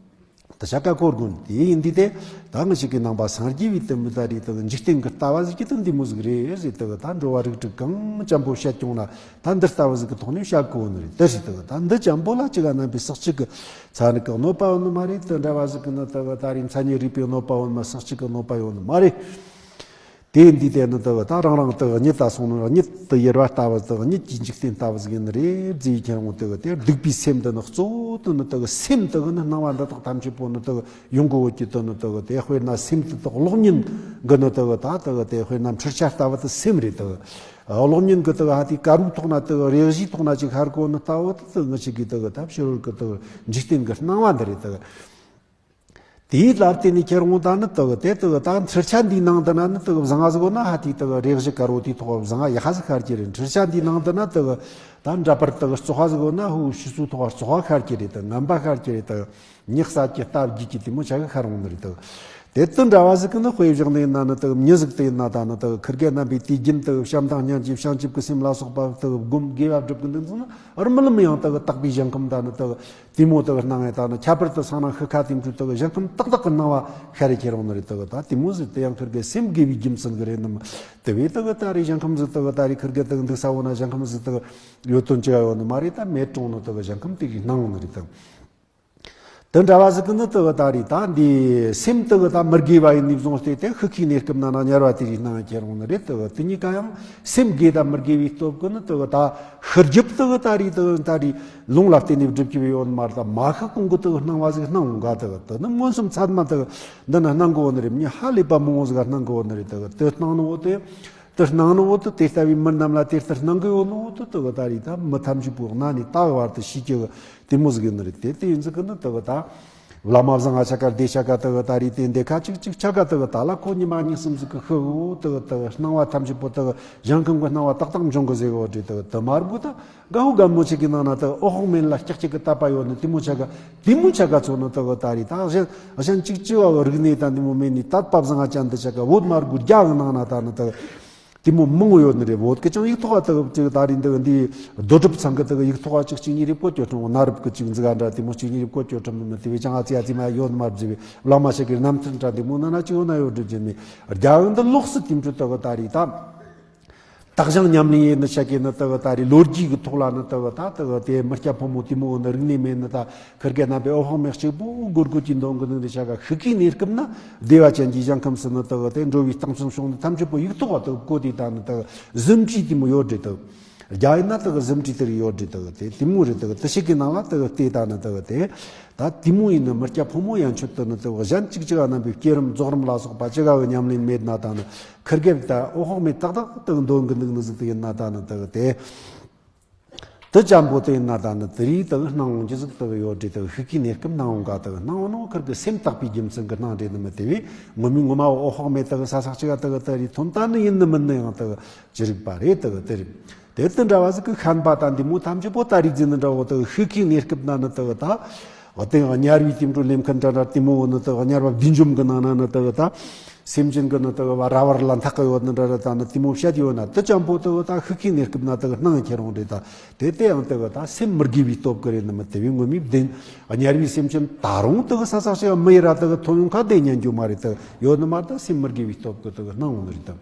ད་ཤ་ཀ་ཀོར་དགོན་དེ་ཡིན་དུས་དེ་ད་ང་ཞིག་གི་ནང་པ་སངས་རྒྱས་པའི་དུམ་བུ་ད་རེད་དག་འཇིག་རྟེན་གི་ལྟ་བ་ཟིག་གི་དུ་འདི་མོ་ཟིག་རེད་ཟེར་དག་ད་འགྲོ་བ་རིགས་དྲུག་གང་ཅན་པོ་བཤད་ཀྱོང་ན་ད་འདི་ལྟ་བ་ཟིག་གི་ཐོག་ནས་བཤད་གོ་ནི་རེད་དེ་ཟེར་དག་ད་འདི་ཅན་པོ་ལ་ཅི་ག་རྣམ་པའི་ཟག་གཅིག་གི་ཚ་ནི་གི་གནོད་པ་ཡོད་ནི་མ་རེད་དུ་འདྲ་བ་ཟིག་གི་ནི་དག་ད་རེད་མཚན་ཉིད་རིག་པའི་གནོད་པ་ཡོད་ནི་མ་ཟག་གཅིག་གི་གནོད་པ་ཡོད་ནི་མ་རེད། དེ་འདི་དེ་ནི་དག་ད་རང་རང་དག་གཉིད་ད་སོང་ནི་གཉིད་དུ་ཡེར་བ་ལྟ་བུ་དག་གཉིད་ཀྱི་འཇིག་རྟེན་ལྟ་བུ་ཟིག་ཡིན་ནི་རེད་ཟེར་ཁྱེར་འོང་དག་དེ་སྡིག་པའི་སེམས་འདི་ནི་གཙོ་བོ་དུ་ནི་དག་སེམས་དག་ནི་སྣང་བ་འདི་དག་ཐམས་ཅད་པོ་ནི་དག་ཡོང་གི་འོད་ཀྱི་དུ་ནི་དག་དེ་དཔེར་ན་སེམས་དེ་དག་གློག་བརྙན་གི་ནི་དག་ད་དག་དེ་དཔེར་ན་འཕྲུལ་ཆ་ལྟ་བུ་དུ་སེམས་རེད་དག་གློག་བརྙན་གི་དག་ཧ་དེ་དཀར་པོའི་ཐོག་ན་དག་རེག་བྱའི་ཐོག་ན་ཅིག་ཤར་གོ་ནི་ལྟ་བུ་དུ་དག་ངི་ཞིག་གི་དག་ད་ཕྱི་རོལ་གི་དག་འཇིག་རྟེན་གི་སྣང་བ་འདི་རེད་དག་དེའི་ལ་བརྟེན་ནས་ཁྱེར་འོང་ད་ནི་དག་དེ་དག་ད་འཕྲུལ་ཆ་འདིའི་ནང་དུ་ན་ནི་དག་བཟང་ང་ཟིག་ན་ཧ་དེ་དག་རེག་བྱ་དཀར་བོ་དེའི་ཐོག་བཟང་ང་ཡ་ཧ་ཟིག་ཤར་གྱི་རེད། འཕྲུལ་ཆ་འདིའི་ནང་དུ་ན་དག་ད་འདྲ་པར་དག་བཙོག་པ་ཟིག་ན་ཧུ་ཕྱི་ཚུལ་ཐོག་བཙོག་པ་ཤར་གྱི་རེད། དག་ངན་པ་ཤར་གྱི་རེད། དག་ཉག་ས་ཀྱི་སྟབས་ཀྱི་ཀྱི་དེ་མོ་ཆ་གི་ཤར་འོང་ནི་རེད། དག་དེ་དུ་འདྲ་བ་ཟིག་གི་ནི་དཔེ་བཞག་ནས་ན་ནི་དག་མྱི་ཟིག་དེ་ཡིན་ན་ད་ནི་དག་ཁིར་གེ་རྣམ་པའི་དུས་རྒྱུན་དག་བྱམས་དང་སྙིང་རྗེ་བྱང་ཆུབ་ཀྱི་སེམས་ལ་སོགས་པ་དག་སྒོམ་དགེ་བ་སྒྲུབ་གི་འདུག་ཟིན་ན་རྨི་ལམ་ཡང་དག་དག་པའི་ཞིང་ཁམས་ད་ནི་དག་དེ་མོ་དག་སྣང་ངེ་ད་ནི་ཁྱད་པར་དུ་སང་ན་ཤི་ཁ་དེ་འཕྲུལ་དག་ཞིང་ཁམས་ཏག་ཏག་གི་སྣང་བ་ཤར་རེ་ཁྱེར་འོང་ནི་རེད། དག་ད་དེ་མོ་ཟིག་དེ་ཡང་ཁིར་གི་སེམས་དགེ་བའི་རྒྱུ་མཚན་གི་རེད་ནམ། དེ་བས་དག་ད་རེས་ཞིང་ཁམས་ཟིག་དག་ད་རེས་ཁིར་གི་དག་འདུག་ས་འོ་ན་ཞིང་ཁམས་ཟིག་དག་ཡོད་དོན་ཅི་ཡ་ཡོད་ནི་མ་རེད། ད་མེད་གྲོང་ནི་དག་ཞིང་ཁམས་དེ་གི་སྣང་འོང་ནི་རེད་དམ། དེ་འདྲ་བ་ཟིག་གི་ནི་དག་ད་རེས་ད་འདི་སེམས་དག་ད་མི་དགེ་བ་ཡིན་ནི་བཟུང་སྟེ་དེ་ཤི་ཁའི་གནས་སྐབས་ན་ན་དམྱལ་བ་དེ་རེས་སྣང་ཁྱེར་འོང་ནི་རེད། དག་དེ་གཉིས་ཀ་ཡང་སེམས་དགེ་ད་མི་དགེ་བའི་སྟོབས་གི་ནི་དག་ད་ཤི་རྒྱུ་དག་ད་རེས་དག་ད་རེས། ལུང་ལ་བརྟེན་ནས་སྒྲུབ་ཀྱི་ཡོད་མ་རེད། ད་མ་ཤི་གོང་གི་དག་སྣང་བ་ཟིག་སྣང་འོང་ག། དག་དེ་ནི་མངོན་སུམ་ཚད་མ་དག་འདི་ན་སྣང་གི་ཡོད་ནི་རེད། མྱི་ཧ་ལས་པ་མང་བོ་ཟིག་སྣང་གི་ཡོད་ནི་རེད། དག་དེ་སྣང་ནི་འོ་དེ་དེ་སྣང་ནི་འོ་དེ་དེ་ལྟ་བུའི་མི་རྣམས་ལ་དེ་ལྟར་སྣང་གི་ཡོད་ནི་འོ་དེ་དག་ད་རེས་ད་མི་ཐམས་ཅད་པོ་གནའ་ནས་ད་བར་དུ་ཤེས་ཀྱི་དེ་མོ་ཟིག་ཡིན་ནི་རེད། དེ་དེ་ཡིན་ཟིག་གི་ནི་དག་ད། བླ་མ་བཟང་ང་ཆ་ག་སྡེ་ཆ་ག་དག་ད་རེས་དེ་འདི་ཁ་ཅིག་ཅིག་ཆ་ག་དག་ད་ལ་ཁོ་ཉི་མ་གཉིས་གསུམ་ཟིག་གི་ཤི་འོ་དག་དག་སྣང་བ་ཐམས་ཅད་པོ་དག་ཞིང་ཁམས་གི་སྣང་བ་ཏག་ཏག་འབྱུང་གི་ཟེར་གི་འོ་དེ་དག་དེ་མར་གོ་ད། དགའ་བོ་དགའ་མོ་ཆེ་གི་ནང་ན་དག་ཨོ་ཧོག་མེན་ལ་ཀྱག་ཀྱག་གི་བཏབ་པ་ཡོད་ནི་དེ་མོ་ཆ་ག་དེ་མོ་ཆ་ག་ཚོ་ནི་དག་ད་རེས་ད་གཞན་གཞན་གཅིག་ཅི་བ་རིག་གནས་ད་འདི་མོ་མེད་ནི་ད་པ་བཟང་ང་ཅན་འདི་ཆ་ག་བོད་མར་གོ་རྒྱ་གི་ནང་ན་ད་ནི་དག་དེ་མོ་མང་བོ་ཡོད་ནི་རེད། བོད་གི་ཅང་ཡིག་ཐོག་ག་དག་ཅིག་ད་རེས་འདི་འདི་རྡོ་གྲུབ་ཚང་གི་དག་ཡིག་ཐོག་ག་ཅིག་ཅིག་ཉིས་རེ་བཀོད་སྤྱོད་ཁྲིམས་གནའ་རབས་གི་ཅིག་འཛི་ག་འདྲ་དེ་མོ་ཅིག་ཉིས་རེ་བཀོད་སྤྱོད་ཁྲིམས་མི་དེ་བས་ཅང་ཨ་ཙི་ཨ་ཙི་མ་ཡོད་ནི་མ་བརྗེ་བའི་བླ་མ་ཞིག་གི་རྣམ་ཐར་འདྲ་འདི་མོ་ན་ན་ཅི་ཡོད་ན་ཡོད་འདྲི་བརྗེ་མི་རྒྱ་གི་འདི་ལོགས་སུ་དེ་འཕྲོ་དག་ད་རེས་ད། དག་ཞང་ཉམས་ལེན་ཡེ་ནི་ཆ་གི་ནི་དག་ད་རེས་ལོ་རྒྱུས་ཀྱི་ཐོག་ལ་ནི་དག་ད་དག་དེ་མི་སྐྱ་ཕོ་མོ་དེ་མོ་ནི་རིག་གནས་མེད་ནི་ད་ཁིར་གེ་རྣམ་པའི་ཨོ་ཧོང་མེ་གཅིག་པོ་སྒོར་སྒོར་གྱི་འདོན་གི་ནི་འདི་ཆ་ག་ཤི་ཁའི་གནས་སྐབས་ན་བདེ་བ་ཅན་གྱི་ཞིང་ཁམས་སུ་ནི་དག་དེ་འགྲོ་བའི་སྟེང་སོང་ཤོང་ནི་ཐམས་ཅད་པོ་ཡིག་ཐོག་ག་དག་གོ་དེ་ད་ནི་དག་གཟིམ་ཅུས་དེ་མོ་ཡོད་རེད་དག་རྒྱ་ཡིན་ན་དག་གཟིམ་ཅུས་དེ་རེད་ཡོད་རེད་དག་དེ་དེ་མོ་རེད་དག་དེ་ཞིག་གི་ནང་ལ་དག་དེ་ད་ནི་དག་དེ། ད་དེ་མོ་ཡིན་ནི་མི་སྐྱ་ཕོ་མོ་ཡན་ཆོད་དུ་ནི་དེ་གཞན་གཅིག་གཅིག་ག་རྣམ་པའི་བསྐྱེད་རིམ་རྫོགས་རིམ་ལ་སོགས་པ་ཅི་ག་གི་ཉམས་ལེན་མེད་ན་ད་ནི་ཁིར་གེ་ད་ཨོ་ཧོག་མེད་ཏག་ཏག་དུ་འདོན་གི་འདུག་ནི་ཟིག་དུ་ཡིན་ན་ད་ནི་དེ་དེ་དུ་ཅམ་པོ་དེ་ཡིན་ན་ད་ནི་དེ་རིགས་དུ་སྣང་འོང་གི་ཟིག་དུ་ཡོད་རེད། དུ་ཤི་ཁའི་གནས་སྐབས་སྣང་འོང་ག་དུ་སྣང་འོང་ནོ་ཁིར་གི་སེམས་དག་པའི་རྒྱུ་མཚན་གི་སྣང་རེད་ནི་མི་དེ་བས་ངོ་མའི་ངོ་མ་ཨོ་ཧོག་མེད་དུ་ས་སག་ཅི་ག་དུ་དུ་རིགས་ཐོན་ད་ནི་ཡིན་ནི་མིན་ནི་ཡང་དུ་ཅི་རིགས་པ་རེད། དུ་དེ་རེད། དེ་དུ་འདྲ་བ་ཟིག་གི་ཤན་པ་དང་འདི་མོ་ཐམས་ཅད་པོ་ད་རིག་འཛིན་ནི་འདྲ་བོ་དུ་ཤི་ཁའི་གནས་སྐབས་ན་ནི་དུ་ད། དེ་ཡང་དམྱལ་བའི་དེ་འགྲོ་ལེན་མཁན་འདྲ་འདྲ་དེ་མོ་བོ་ནི་དུ་དམྱལ་བ་བདུད་འཇོམས་གི་ནང་ན་ནི་དུ་ད། སེམས་ཅན་གི་ནི་དུ་བ་ར་བར་ལ་འཐག་གི་ཡོད་ནི་འདྲ་འདྲ་ད་ནི་དེ་མོ་བཤད་ཡོད་ན་དུ་ཅམ་པོ་དུ་ད་ཤི་ཁའི་གནས་སྐབས་ན་དུ་སྣང་ཁྱེར་འོང་རེད་ད། དེ་དེ་ཡང་དུ་ད་སེམས་མི་དགེ་བའི་སྟོབས་གི་རེད་ནི་མི་དེ་བའི་ངོ་མའི་བདེན། དམྱལ་བའི་སེམས་ཅན་ད་རུང་དུ་ས་ས་ཤེ་མི་ཡི་ར་དུ་ཐོན་ཡོང་ཁ་བདེ་ཉན་རྒྱུ་མ་རེད་དུ་ཡོད་ནི་མ་ད་སེམས་མི་དགེ་བའི་སྟོབས་གི་དུ་སྣང་འོང་ནི་རེད་དུ།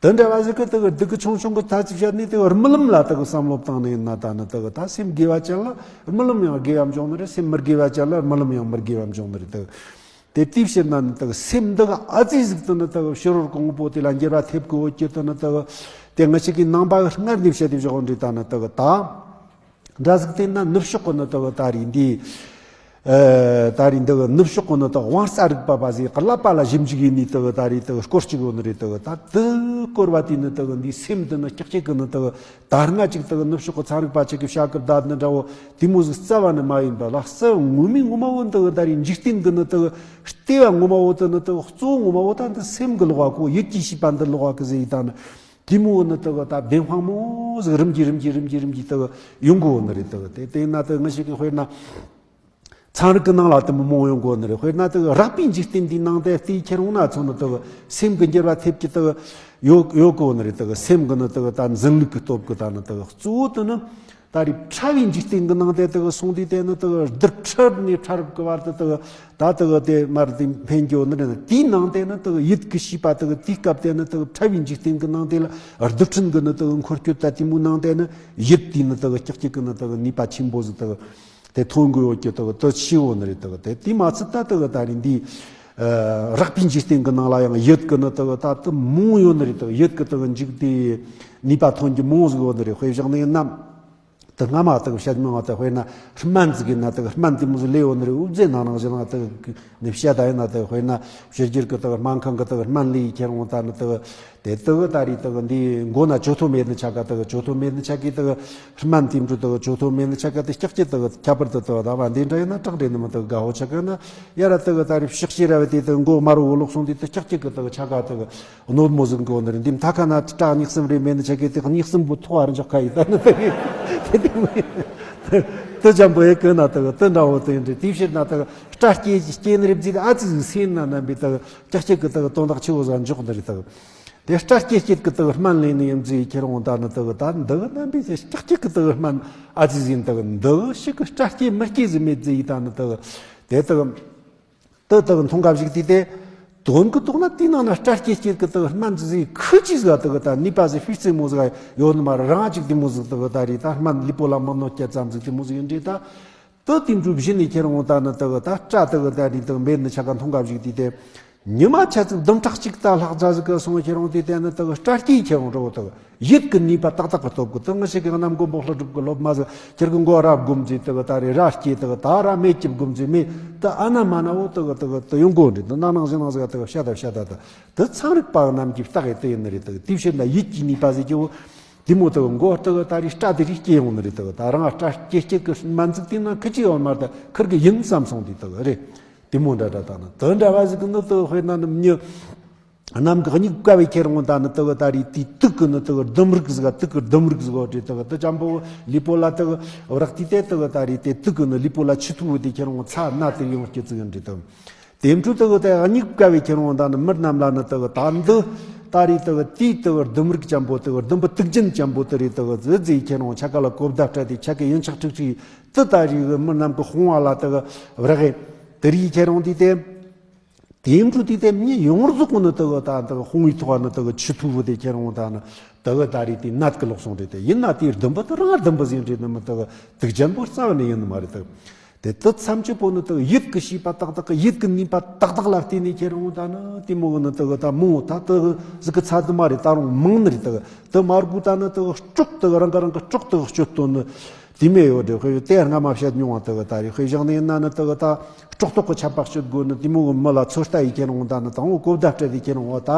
དེ་འདྲ་བ་ཟིག་གི་དེ་གི་སྡུག་གི་ཆུང་ཆུང་གི་ཐ་ཚིག་བཤད་ནས་དེ་གི་རྨི་ལམ་ལ་དེ་གི་བསམ་བློ་བཏང་ནས་ཡིན་ན་ད་ནི་དེ་གི་ད་སེམས་དགེ་བ་ཅན་ལ་རྨི་ལམ་ཡང་དགེ་བ་འབྱུང་ནི་རེད། སེམས་མི་དགེ་བ་ཅན་ལ་རྨི་ལམ་ཡང་མི་དགེ་བ་འབྱུང་ནི་རེད་དེ། དེ་དེའི་ཕྱིར་ན་ནི་དེ་གི་སེམས་འདི་གི་ཨ་ཙི་ཟིག་ཏུ་ནི་དེ་གི་ཕྱི་རོལ་གོང་པོ་དེ་ལ་འགྱུར་བ་ཐེབས་གི་འོ་ཀྱི་དུ་ནི་དེ་གི་དེ་ང་ཞིག་གི་ནང་པ་གི་སྔར་ནས་བཤད་དེ་བཞག་འདྲི་ད་ནི་དེ་གི་ད། འདྲ་ཟིག་དེ་ན་ནུབ་ཕྱོགས་གི་ནི་དེ་གི་ད་རེད་འདི། ཨ་ད་རེས་འདི་གི་ནུབ་ཕྱོགས་གི་ནི་དག་དབང་རྩ་རིག་པ་པ་ཟིག་གི་ཀླད་པ་ལ་ཞིབ་འཇུག་ཡིན་ནི་དག་ད་རེས་དག་སྐོར་གཅིག་ཡོད་ནི་རེད། དག་ད་དེ་སྐོར་བ་དེ་ནི་དག་འདི་སེམས་འདི་ནི་ཀྱག་ཀྱག་གི་ནི་དག་ད་སྔ་ཅིག་དག་ནུབ་ཕྱོགས་གི་ཚན་རིག་པ་ཅིག་གི་བྱ་གི་བརྡ་ནི་འདྲ་བོ་དེ་མོ་ཟིག་རྩ་བ་ནི་མ་ཡིན་པ་ལ། རྩ་ངོ་མའི་ངོ་མ་བོ་འདི་གི་ད་རེས་འཇིག་རྟེན་གི་ནི་དག་ལྟེ་བ་ངོ་མ་བོ་དེ་ནི་དག་གཙོ་བོ་ངོ་མ་བོ་ད་འདི་སེམས་གི་ལོགས་བ་ཁོ་ཡིད་ཀྱི་བྱིས་པ་འདི་ལོགས་བ་གི་ཟིག་ཡིན་ད་ནི། དེ་མོ་ནི་དག་ད་བདེན་དཔང་མོ་ཟིག་རིམ་གྱིས་རིམ་གྱིས་རིམ་གྱིས་རིམ་གྱིས་དག་ཡོང་གོ་ནི་རེད། དག་དེ་དེ་ན་དག་ང་ཞིག་གི་དཔེར་ན། ཚན་རིག་གི་ནང་ལ་དེ་མོ་མང་ཡོང་གོ་ནི་རེད། དཔེར་ན་དག་རགས་པའི་འཇིག་རྟེན་འདིའི་ནང་དེ་ལྟས་ཁྱེར་འོང་ན་ཚོ་ནི་དག་སེམས་ཀྱི་འགྱུར་བ་ཐེབས་ཀྱི་དག་ཡོད་ཡོད་གོ་ནི་རེད། དག་སེམས་ཀྱི་ནི་དག་ད་འཛིན་ལུགས་ཀྱི་སྟོབས་ཀྱིས་ད་ནི་དག་གཙོ་བོ་དེ་ནི་ད་རེས་ཕྲ་བའི་འཇིག་རྟེན་གྱི་ནང་དེ་དག་སོང་དུས་དེ་ནི་དག་རྡུལ་ཕྲ་རབ་ནས་ཕྲ་རབ་ཀྱི་བར་དུ་དག་ད་དག་དེ་མར་དེ་འཕེན་གྱི་ཡོད་ནི་རེད། དེའི་ནང་དེ་ནི་དག་ཡིད་ཀྱི་བྱིས་པ་དག་དེའི་སྐབས་དེ་ནི་དག་ཕྲ་བའི་འཇིག་རྟེན་གྱི་ནང་དེ་ལ་རྡུལ་ཕྲན་གྱི་ནི་དག་འཁོར་སྐྱོད་ད་དེ་མོའི་ནང་དེ་ནི་ཡིད་དེའི་ནི་དག་ཀྱག་ཀྱག་གི་ནི་དག་ནུས་པ་ཆེན་པོ་ཟིག་དག་དེ་ཐོན་གི་ཡོད་ཀྱི་དག་དེ་ཆེ་བོ་ནི་རེད། དག་དེ་དེ་མ་ཚད་ད་དག་ད་རེས་འདི་ཨ་རགས་པའི་འཇིག་རྟེན་གྱི་ནང་ལ་ཡང་ཡིད་ཀྱི་ནི་དག་ད་དེ་མང་ཡོད་ནི་རེད། དག་ཡིད་ཀྱི་དག་འཇུག་དེ་ནུས་པ་ཐོན་གྱི་མང་ཟིག་ཡོད་ནི་རེད། དཔེ་བཞག་ནས་ན་དེ་སྔ་མ་དག་བཤད་མྱོང་བ་དེ་དཔེར་ན་སྨན་ཟིག་ཡིན་ན་དག་སྨན་དེ་མོ་ཟིག་ལས་ཡོད་ནི་རེད། འུ་ཚོའི་ནང་ནང་བཞིན་ན་དག་ནི་བཤད་ད་ཡིན་ན་དག་དཔེར་ན་ཕྱི་རྒྱལ་གྱི་དག་སྨན་ཁང་གི་དག་སྨན་ལས་ཁྱེར་འོང་ད་ནི་དག་དེ་དག་ད་རེས་དག་འདི་མགོ་ན་ཅོ་ཐོ་མེད་ནི་ཆ་ག་དག་ཅོ་ཐོ་མེད་ནི་ཆ་གི་དག་སྨན་དེ་འདྲ་དག་ཅོ་ཐོ་མེད་ནི་ཆ་ག་དེ་ཀྱག་ཀྱག་དག་ཁྱད་པར་དུ་དག་ད་བ་འདི་འདྲ་ཡིན་ན་སྐྲག་རེད་ནི་མི་དག་དགའ་བོ་ཆ་ག་ན་ཡ་ར་དག་ད་རེས་ཕྱག་ཕྱི་ར་བ་དེ་དག་མགོ་དམར་བོ་ལོག་སོང་དུས་དེ་ཀྱག་ཀྱག་གི་དག་ཆ་ག་དག་གནོད་མོ་ཟིག་མགོ་ནི་རེད། འདི་མཐའ་ཁ་ན་སྐྲ་གཉིས་གསུམ་རེ་མེད་ནི་ཆ་གི་དེ་གཉིས་གསུམ་པོ་ཐོག་ཨ་རི་འཇོག་ཁ་ཡི་ད་ནི་དག་དེ་དེ་མོ་ཡིན། དེ་ཅམ་པོ་ཡེ་གི་ན་དག་དེ་འདྲ་བོ་དེ་ཡིན་འདྲ། དེའི་ཕྱིར་ན་དག་སྐྲ་སྐྱེ་སྐྱེ་ནི་རེད་ཟིག་ཨ་ཙི་ཟིག་སེམས་ན་རྣམ་པའི་དག་ཀྱག་ཀྱག་གི་དག་དོན་དག་ཆེ་བོ་ཟིག་འཇོག་ནི་རེད། དག་དེ་སྐྲ་སྐྱེ་སྐྱེད་ཀྱི་དག་སྨན་ལས་ནི་ཡིན་ཟིག་ཁྱེར་འོང་ད་ནི་དག་ད་འདི་གི་རྣམ་པའི་ཀྱག་ཀྱག་གི་དག་སྨན་ཨ་ཙི་ཟིག་དག་འདི་གི་ཞིག་གི་སྐྲ་སྐྱེ་མི་སྐྱེ་ཟིག་མེད་ཟིག་ད་ནི་དག་དེ་དག་དེ་དག་མཐོང་ག་བཞག་དུས་དེ་དོན་གི་ཐོག་ན་དེའི་ནང་ན་སྐྲ་སྐྱེ་སྐྱེད་ཀྱི་དག་སྨན་ཟིག་ཁི་ཅི་ཟིག་དག་ད་ནུས་པ་ཟིག་ཕུལ་རྩེ་མོ་ཟིག་ཡོད་ནི་མ་རེད། རང་ཅིག་དེ་མོ་ཟིག་དག་ད་རེད། ད་སྨན་ལུས་པོ་ལ་མི་གནོད་སྐྱེལ་ཙམ་ཟིག་དེ་མོ་ཟིག་ཡིན་འདྲ་ད། དེ་དེ་འདྲ་བཞིན་ནས་ཁྱེར་འོང་ད་ནི་དག་ད་སྐྲ་དག་ད་ནི་དག་མེད་ནི་ཆ་ག་མཐོང་ག་བཞག་དུས་དེ། ཉི་མ་ཆ་ཚིག་བདུན་ཕྲག་གཅིག་ད་ལྷག་ཙམ་ཟིག་གི་སོང་ཁྱེར་འོང་དུས་དེ་ནི་དག་སྐྲ་སྐྱེས་ཁྱེར་འོང་འགྲོ་དག་ཡིད་ཀྱི་ནུས་པ་ཏག་ཏག་གི་སྟོབས་ཀྱིས། དེ་ང་ཞིག་གི་གནམ་སྒོ་འབོག་ལྷ་སྒྲུབ་ཀྱི་སློབ་མ་ཟིག་ཁྱེར་གི་མགོ་ར་བསྒོམ་ཟིག་དག་ད་རེ་ར་སྐྱེས་དག་ད་ར་མེད་ཀྱི་བསྒོམ་ཟིག་མེད་དེ་ཨ་ན་མ་ན་བོ་དག་དག་དེ་ཡོང་གོ་འདྲ། དེ་ནང་ནང་བཞིན་ནང་ཟིག་དག་བཤད་ད་བཤད་ད་དག་དེ་ཚན་རིག་པ་རྣམས་ཀྱིས་བརྟག་ཡེ་དེ་ཡིན་ནི་རེད། དག་དེའི་ཕྱིར་ན་ཡིད་ཀྱི་ནུས་པ་ཟེར་གྱི་བོ། དེ་མོ་དག་མགོ་དག་ད་རེས་སྐྲ་དེ་རིགས་སྐྱེ་ཡོང་ནི་རེད། དག་ད་རང་སྐྲ་སྐྱེ་སྐྱེ་གི་སྨན་ཟིག་དེ་ན་ཁི་ཅི་ཡོད་མ་རེད། ད་ཁིར་གི་ཡིན་བསམ་སོང་དུས་དག་རེད། དེ་མོ་འདྲ་འདྲ་དག་ན་དེ་འདྲ་བ་ཟིག་གི་ནི་དག་དཔེར་ན་ནི་མྱི་གནམ་གི་སྙིགས་དཀའ་བའི་ཁྱེར་འོང་ད་ནི་དག་ད་རེས་དེའི་དུག་གི་ནི་དག་ལྡུམ་རིགས་ཟིག་དུག་གི་ལྡུམ་རིགས་ཟིག་འོ་དེ་དག་དེ་ཅམ་པོ་ལུས་པོ་ལ་དག་རག་དུས་དེ་དག་ད་རེས་དེ་དུག་གི་ནི་ལུས་པོ་ལ་ཆུ་ཐུག་དེ་ཁྱེར་འོང་ཚ་ན་དེ་ཡོང་སྐྱེ་ཚིག་ཡིན་འདྲ་དག་དེ་འཕྲོ་དག་དེ་སྙིགས་དཀའ་བའི་ཁྱེར་འོང་ད་ནི་མི་རྣམས་ལ་ནི་དག་ད་འདི་ད་རེས་དག་དེའི་དག་ལྡུམ་རིགས་ཅམ་པོ་དག་ལྡུམ་པ་དུག་ཅན་ཅམ་པོ་དེ་རེད། དག་ཟི་ཟི་ཁྱེར་འོང་ཆ་ག་ལ་གོ་བརྡ་སྤྲད་དེ་ཆ་ག་ཡིན་ཆག་ཁྲིག་ཁྲིག་དེ་ད་རེས་མི་རྣམས་ཀྱི་དཔུང་བ་ལ་དག་རག་གི་དེ་རིགས་ཁྱེར་འོང་དུས་དེ། དེའི་འཕྲོ་དེ་དེ་མྱི་ཡོངས་རྫོགས་ཀྱི་ནི་དག་ད་དག་དཔུང་བའི་ཐོག་ནི་དག་ཆུ་ཐུག་བུ་དེ་ཁྱེར་འོང་ད་ནི་དག་ད་རེས་དེ་ནད་ཀྱི་ལོག་སོང་རེད། དེ་ཡིན་ན་དེའི་ལྡུམ་པ་དེ་རང་ལྡུམ་པ་ཟིན་རེད་ནི་མི་དག་དུག་ཅན་པོ་རྩ་བ་ནས་ཡིན་ནི་མ་རེད། དག་དེ་དེ་མཚམས་ཀྱི་པོ་ནི་དག་ཡིད་ཀྱི་ཤེས་པ་ཏག་ཏག་གི་ཡིད་ཀྱི་ནུས་པ་ཏག་ཏག་ལ་བརྟེན་ནས་ཁྱེར་འོང་ད་ནི་དེ་མོ་གི་ནི་དག་ད་མོ་ད་དག་ཟིག་གི་ཚ་དུ་མ་རེད། ད་རུང་མང་ནི་རེད། དག་དེ་མ་དགོས་ད་ནི་དག་སྲོག་དག་རང་གི་རང་གི་སྲོག་དག་གཅོད་དོན་ནི། དེ་མོ་ཡོད་རེད། དཔེ་དེ་སྔ་མ་བཤད་མྱོང་བ་དག་ད་རེད། དཔེ་བཞག་ནས་ཡིན་ན་ནི་དག་ད་སྲོག་ཐོག་གི་ཆད་པ་གཅོད་དགོས་ནི་དེ་མོ་གི་མི་ལ་ཚོད་ལྟ་ཡི་ཁྱེར་འོང་ད་ནི་དང་པོ་གོ་བརྡ་སྤྲད་དེ་ཁྱེར་འོང་བ་ད།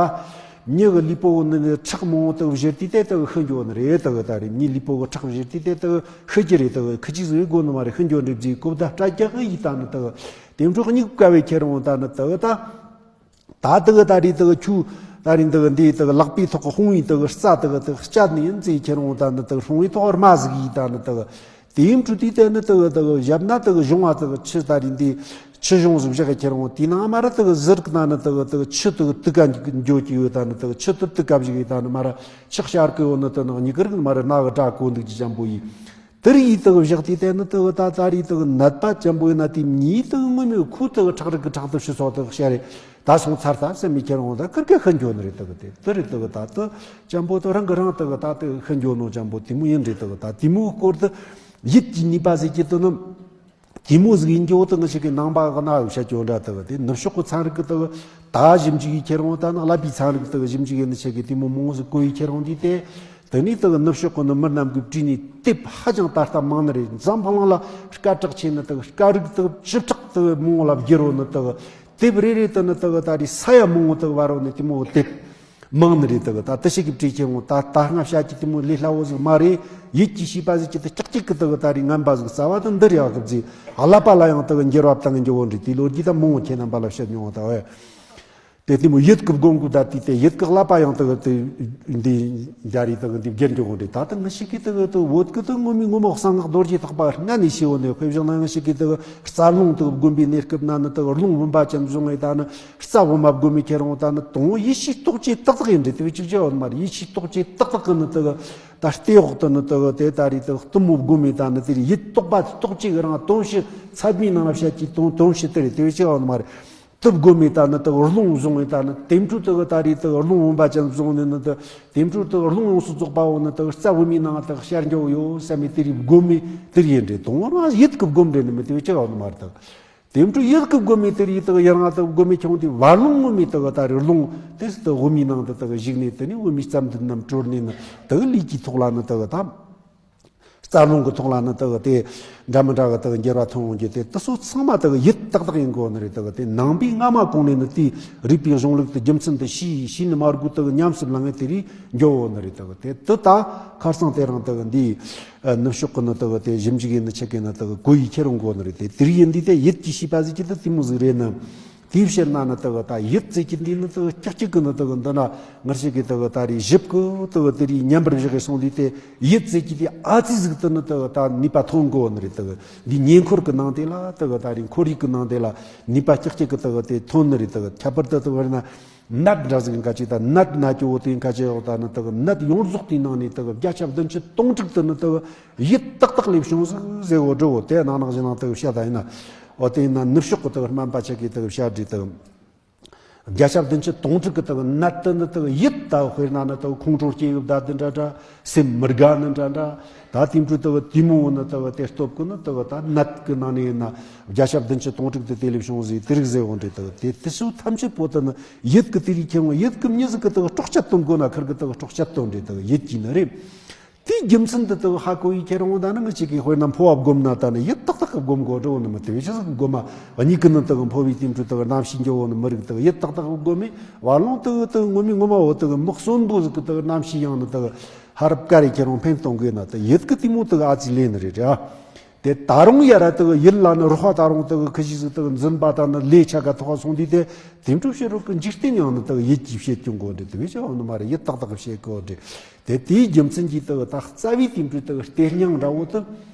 མྱི་གི་ལུས་པོ་གི་ནི་ཁྲག་མང་བོ་དག་བཞུར་དུས་དེ་དག་ཤི་འགྱོ་ནི་རེད། དག་ད་རེད། མྱི་ལུས་པོ་གི་ཁྲག་བཞུར་དུས་དེ་དག་ཤི་རྒྱུ་རེད། དག་ཁི་ཅི་ཟིག་དགོས་ནི་མ་རེད། ཤི་འགྱོ་འདྲ་བཟོས་གོ་བརྡ་སྤྲད་རྒྱག་གི་ཡི་ད་ནི་དག་དེ་འཕྲོ་སྙིགས་དཀའ་བའི་ཁྱེར་འོང་ད་ནི་དག་ད། ད་དག་ད་རེས་དག་ཁྱོད་ད་རེས་དག་འདི་དག་ལག་པའི་ཐོག་གི་དཔུང་བའི་དག་རྩ་དག་དག་བཅད་ནས་ཡིན་ཟེར་ཁྱེར་འོང་ད་ནི་དག་དཔུང་བའི་ཐོག་རྨ་ཟིག་ཡིས་ད་ནི་དག་དེའི་འཕྲོ་དུས་དེ་ནི་དག་དག་ཞབས་ན་དག་གཞུང་བ་དག་ཆུ་ད་རེས་འདི་ཆུ་གཞུང་ཟིག་བཞག་ཁྱེར་འོང་། དེའི་ནང་མ་ར་དག་ཟུར་ན་ནི་དག་དག་ཆུ་དག་དུག་ག་འགྱོ་གི་ཡོད་ད་ནི་དག་ཆུ་དུག་དུག་ག་བཞག་ཡིས་ད་ནི་མ་ར་ཆུ་བཤལ་གི་ཡོད་ནི་དེ་ནི་གཉིས་ཀར་མ་ར་རྣ་གི་སྒྲ་གོ་འདུག་ཅི་ཅམ་པོ་ཡིས། དེ་རིགས་ཡི་དག་བཞག་དུས་དེ་ནི་དག་ད་ད་རེས་དག་ནད་པ་ཅན་པོ་ཡིན་ན་དེ་མྱིས་དག་ངུ་མི་ཁུ་དག་ཁྲག་རིགས་ཀྱི་ཁྲག་དུ་ཤི་སོགས་དག་བཤད་རེད། ད་སོང་ཚར་ད་སེམས་མི་ཁྱེར་འོང་ད་ཀིར་ཀེ་ཤི་འགྱོ་ནི་རེད། དག་དེ་དེ་རེད། དག་ད་དུ་ཅན་པོ་དུ་རང་གི་རང་དག་ད་དུ་ཤི་འགྱོ་ནོ་ཅན་པོ་དེ་མོ་ཡིན་རེད། དག་ད་དེ་མོའི་སྐོར་དུ་ཡིད་ཀྱི་ནུས་པ་ཟེར་གྱི་དུ་ནི་དེ་མོ་ཟིག་ཡིན་རྒྱུ་དུ་ང་ཞིག་གི་ནང་པ་གི་ན་བཤད་རྒྱུ་འདྲ། དག་དེ་ནུབ་ཕྱོགས་ཀྱི་ཚན་རིག་གི་དག་ད་ཞིབ་འཇུག་ཡི་ཁྱེར་འོང་ད་ནི་ཀླད་པའི་ཚན་རིག་དག་ཞིབ་འཇུག་ཡིན་ནི་ཆེ་གི་དེ་མོ་མོ་ཟིག་གོ་ཡི་ཁྱེར་འོང་དུས་དེ། དེ་ནས་དེ་གི་ནུབ་ཕྱོགས་ཀྱི་ནི་མི་རྣམས་ཀྱིས་བྲིས་ནས་དེབ་ཧ་ཅང་ད་ལྟ་མང་ནི་རེད། འཛམ་བུ་གླིང་ལ་སྐད་གྲགས་ཆེ་ནི་དེ་གི་སྐད་རིགས་དེ་གི་བཅུ་ཕྲག་དེ་གི་མང་བོ་ལ་བསྒྱུར་བོ་ནི་དེ་གི་དེབ་རེ་རེ་དེ་ནི་དེ་གི་ད་རེས་ས་ཡ་མང་བོ་དེ་གི་བར་བོ་ནི་དེ་མོ་དེབ་མང་ནི་རེད། དེ་གི་ད་དེ་ཞིག་གི་བྲིས་ཁྱེར་འོང་ད་ད་སྔ་བཤད་ཀྱི་དེ་མོ་ལས་སླ་བོ་ཟིག་མ་རེད། ཡིད་ཀྱིས་ཤེས་པ་ཟིག་ཅི་དེ་ཀྱག་ཀྱག་གི་དེ་གི་ད་རེས་ངན་པ་ཟིག་རྩ་བ་དེ་འདི་རེད་ཡག་གི་བཟེ། ཀླད་པ་ལ་ཡང་དེ་གི་འགྱུར་བ་བཏང་གི་འགྱོ་བོ་འདྲ་དེ་ལོ་རྒྱུས་ད་མང་བོ་ཁྱེད་རྣམ་པ་ལ་བཤད་མྱོང་བ་ད་བས། དེ་དེ་མོ་ཡིད་ཀྱི་སྒོམ་གུ་ད་དེ་དེ་ཡིད་ཀྱི་ཀླད་པ་ཡང་དེ་གི་དེ་འདི་འདྲ་རེད། དེ་གི་འདི་བསྒྱུར་འགྱོ་གོ་འདྲ་ད་དེ་ང་ཞིག་གིས་དེ་གི་དེ་བོད་ཀྱི་དེ་ངོ་མའི་ངོ་མ་གསང་སྔགས་རྡོ་རྗེ་ཐེག་པ་སྔ་ནས་ཤེས་བོ་ནས་དཔེ་བཞག་ན་ང་ཞིག་གིས་དེ་གི་རྩ་རླུང་དེ་གི་བསྒོམ་པའི་གནས་སྐབས་ན་ནི་དེ་གི་རླུང་བུམ་པ་ཅན་བཟུང་ངེ་ད་ནི་རྩ་བུམ་པ་བསྒོམ་མི་ཁྱེར་འོང་ད་ནི་དང་ཡིད་ཆེས་རྟོག་བཅས་ཏག་ཏག་ཡིན་འདྲ་དེ་བས་ཅིག་ཅི་ཡོད་མ་རེད། ཡིད་ཆེས་རྟོག་བཅས་ཏག་ཏག་གི་ནི་དེ་གི་ད་ལྟེ་འོག་ཏུ་ནི་དེ་གི་དེ་ད་རེད་དེ་གི་གཏུམ་མོ་བསྒོམ་མི་ད་ནི་དེ་རེད་ཡིད་རྟོག་པ་རྟོག་བཅས་གི་རང་དོན་ཕྱིར་ཚད་མའི་ནང་ལ་བཤད་ཀྱི་དོན་དོན་ཕྱིར་དེ་རེད་དེ་བས་ཅི་ཡོད་མ་རེད། དེ་བསྒོམ་མི་ད་ནི་དེ་གི་རླུང་བཟུང་ངེ་ད་ནི་དེ་འཕྲོ་དེ་གི་ད་རེད་དེ་གི་རླུང་བུམ་པ་ཅན་བཟུང་ནས་ནི་དེ་དེ་འཕྲོ་དེ་གི་རླུང་ཡོངས་སུ་རྫོགས་པ་བོ་ནི་དེ་གི་རྩ་བུམ་པའི་ནང་དེ་གི་ཤར་འགྱོ་ཡོད་བསམ་མི་དེ་རེད་བསྒོམ་མི་དེ་རེད་ཡིན་འདྲ་དང་རང་ཡིད་ཀྱི་སྒོམ་འདྲ་ནི་མི་དེ་བས་ཅི་ཡོད་མ་རེད་དེ། དེ་འཕྲོ་ཡིད་ཀྱི་སྒོམ་མི་དེ་རེད་དེ་གི་ཡང་དེ་སྒོམ་མི་ཁྱོང་དེ་བར་རླུང་ངོ་མི་དེ་གི་ད་རེད་རླུང་དེ་སུ་དེ་བུམ་པའི་ནང་དུ་དེ་གི་བཞུགས་ནས་དེ་ནས་བུམ་པའི་རྩ་མདུད་རྣམས་གྲོལ་ནས་ནི་དེ་གི་ལུས་ཀྱི་ཐོག་ལ་ནི་དེ་གི་ད། རྩ་རླུང་གི་ཐོག་ལ་ནི་དེ་གི་དེ་འདྲ་མི་འདྲ་གི་དེ་གི་འགྱུར་བ་ཐོན་འོང་རྒྱུ་དེ་དེ་ཚོ་ཚང་མ་དེ་གི་ཡིད་ཏག་ཏག་ཡིན་དགོས་ནི་རེད། དེ་གི་དེ་ནང་པའི་སྔ་མ་གོང་ནས་ནི་དེའི་རིག་པའི་གཞུང་ལུགས་དེ་རྒྱུ་མཚན་དེ་ཤེས་ཤེས་ནི་མ་དགོས་དེ་གི་ཉམས་སུ་བླངས་ངེ་དེ་རེད་འགྱོ་འོ་ནི་རེད། དེ་གི་དེ་དེ་ད་ཁར་སང་དེ་རིང་དེ་གི་འདིའི་ནུབ་ཕྱོགས་ཀྱི་ནི་དེ་གི་དེ་ཞིབ་འཇུག་ཡིན་ནི་ཆེ་གེ་ནི་དེ་གི་གོ་ཡི་ཁྱེར་འོང་དགོས་ནི་རེད། དེ་དེ་རིགས་ཡིན་དུས་དེ་ཡིད་ཀྱིས་ཤེས་པ་ཟིག་གི་དེ་དེ་མོ་ཟིག་རེད་ནི། དེའི་ཕྱིར་ན་ནི་དེ་གི་ད་ཡིད་ཟེར་གྱི་འདི་ནི་དེ་གི་ཀྱག་ཀྱག་གི་ནི་དེ་གི་འདི་ན་ངར་ཞིག་གི་དེ་གི་ད་རེས་ཞིབ་གི་དེ་གི་དེ་རིགས་མཉམ་པར་བཞག་གི་སོང་དུས་དེ་ཡིད་ཟེར་གྱི་དེ་ཨ་ཙི་ཟིག་དེ་ནི་དེ་གི་ད་ནུས་པ་ཐོན་གོ་ནི་རེད། དེ་གི་འདི་ཉེ་འཁོར་གི་ནང་དེ་ལ་དེ་གི་ད་རེས་ཁོར་ཡུག་གི་ནང་དེ་ལ་ནུས་པ་ཀྱག་ཀྱག་གི་དེ་གི་དེ་ཐོན་ནི་རེད། དེ་གི་ཁྱད་པར་དུ་དེ་གི་ན་ནད་འདྲ་ཟིག་འགའ་ཅིག་ད་ནད་ན་སྐྱོ་བོ་དེ་འགའ་ཅིག་ཡོད་ད་ནི་དེ་གི་ནད་ཡོངས་རྫོགས་དེའི་ནང་ནས་དེ་གི་བརྒྱ་ཆ་བདུན་ཅུ་དོན་དྲུག་དེ་ནི་དེ་གི་ཡིད་ཏག་ཏག་ལས་བྱུང་ཟིག་ཟེར་བོ་འགྲོ་བོ་དེ་ནང་ནང་བཞིན་ནང་དེ་གི་བཤད་ད་ཡིན་ན། འོ་དེ་ཡིན་ན་ནུབ་ཕྱོགས་ཀྱི་དེ་གི་སྨན་པ་ཆ་གིས་དེ་གི་བཤད་རེད་དེ། བརྒྱ་ཆ་བདུན་ཅུ་དོན་དྲུག་གི་དེ་གི་ནད་དེ་ནི་དེ་གི་ཡིད་ད་དཔེར་ན་ནི་དེ་གི་ཁོང་ཁྲོ་སྐྱེ་ཡོད་ད་དེ་འདྲ་འདྲ། སེམས་མི་དགའ་ནི་འདྲ་འདྲ། ད་དེ་འཕྲོ་དེ་གི་དེ་མོ་བོ་ནི་དེ་གི་དེ་སྟོབས་ཀྱི་ནི་དེ་གི་ད་ནད་ཀྱི་ནང་ནས་ཡིན་ན་བརྒྱ་ཆ་བདུན་ཅུ་དོན་དྲུག་དེ་དེ་ལས་བྱུང་ཟིག་དེ་རིགས་ཟེར་བོ་འདྲ་དེ་གི་དེ་དེ་ཚོ་ཐམས་ཅད་པོ་དེ་ནི་ཡིད་ཀྱི་དེ་རིགས་ཁྱེར་འོང་ཡིད་ཀྱི་མྱི་ཟིག་གི་དེ་གི་སྲོག་བཅད་དོན་དགོས་ན་ཁིར་གི་དེ་གི་སྲོག་བཅད་དོན་འདྲ་དེ་གི་ཡིད་ཀྱི་ནི་རེད། དེའི་རྒྱུ་མཚན་དེ་དག་ཧ་གོ་ཡི་ཁྱེར་འོང་ད་ནི་ངི་གཅིག་གིས་དཔེར་ན་འཕོ་བ་བསྒོམ་ན་ད་ནི་ཡིད་ཏག་ཏག་གི་བསྒོམ་དགོས་འགྲོ་ནི་མི་དེ་བས་ཆི་ཟིག་གི་བསྒོམ་མ་གཉིས་ཀི་ནི་དེ་གི་འཕོ་བའི་དེ་འཕྲོ་དེ་གི་རྣམ་ཤེས་འགྱོ་བོ་ནི་མི་རིགས་དེ་གི་ཡིད་ཏག་ཏག་གི་བསྒོམ་མེ་བར་ལོང་དེ་གི་དེ་གི་ངོ་མའི་ངོ་མ་བོ་དེ་གི་མི་གསོན་པོ་ཟིག་གི་དེ་གི་རྣམ་ཤེས་ཡང་ནི་དེ་གི་ཧ་རབ་ཀ་རེ་ཁྱེར་འོང་ཕན་གཏོང་དགོས་ན་དེ་ཡིད་གི་དེ་མོ་དེ་གི་ཨ་ཙི་ལེན་ནི་རེད་ར། དེ་ད་རུང་ཡ་ར་དེ་གི་ཡིད་ལ་ནི་རོ་ཧ་ད་རུང་དེ་གི་ཁི་ཤི་ཟིག་དེ་གི་འཛིན་པ་ད་ནི་ལས་ཆ་ག་ཐོག་སོང་དུས་དེ་དེ་འཕྲོ་ཕྱི་རོལ་གི་འཇིག་རྟེན་ཡང་ནི་དེ་གི་ཡིད་ཀྱིས་བྱེད་སྐྱོང་དགོས་འདྲ་དེ་བས་ཆ་འོ་ནི་མ་རེད། ཡིད་ཏག་ཏག་གི་བྱེད་དགོས་འདྲ། དེ་དེའི་རྒྱུ་མཚན་གྱིས་དེ་གི་ད་རྩ་བའི་དེ་འཕྲོ་དེ་གི་ལྟས་རྙིང་འདྲ་བོ་དེ་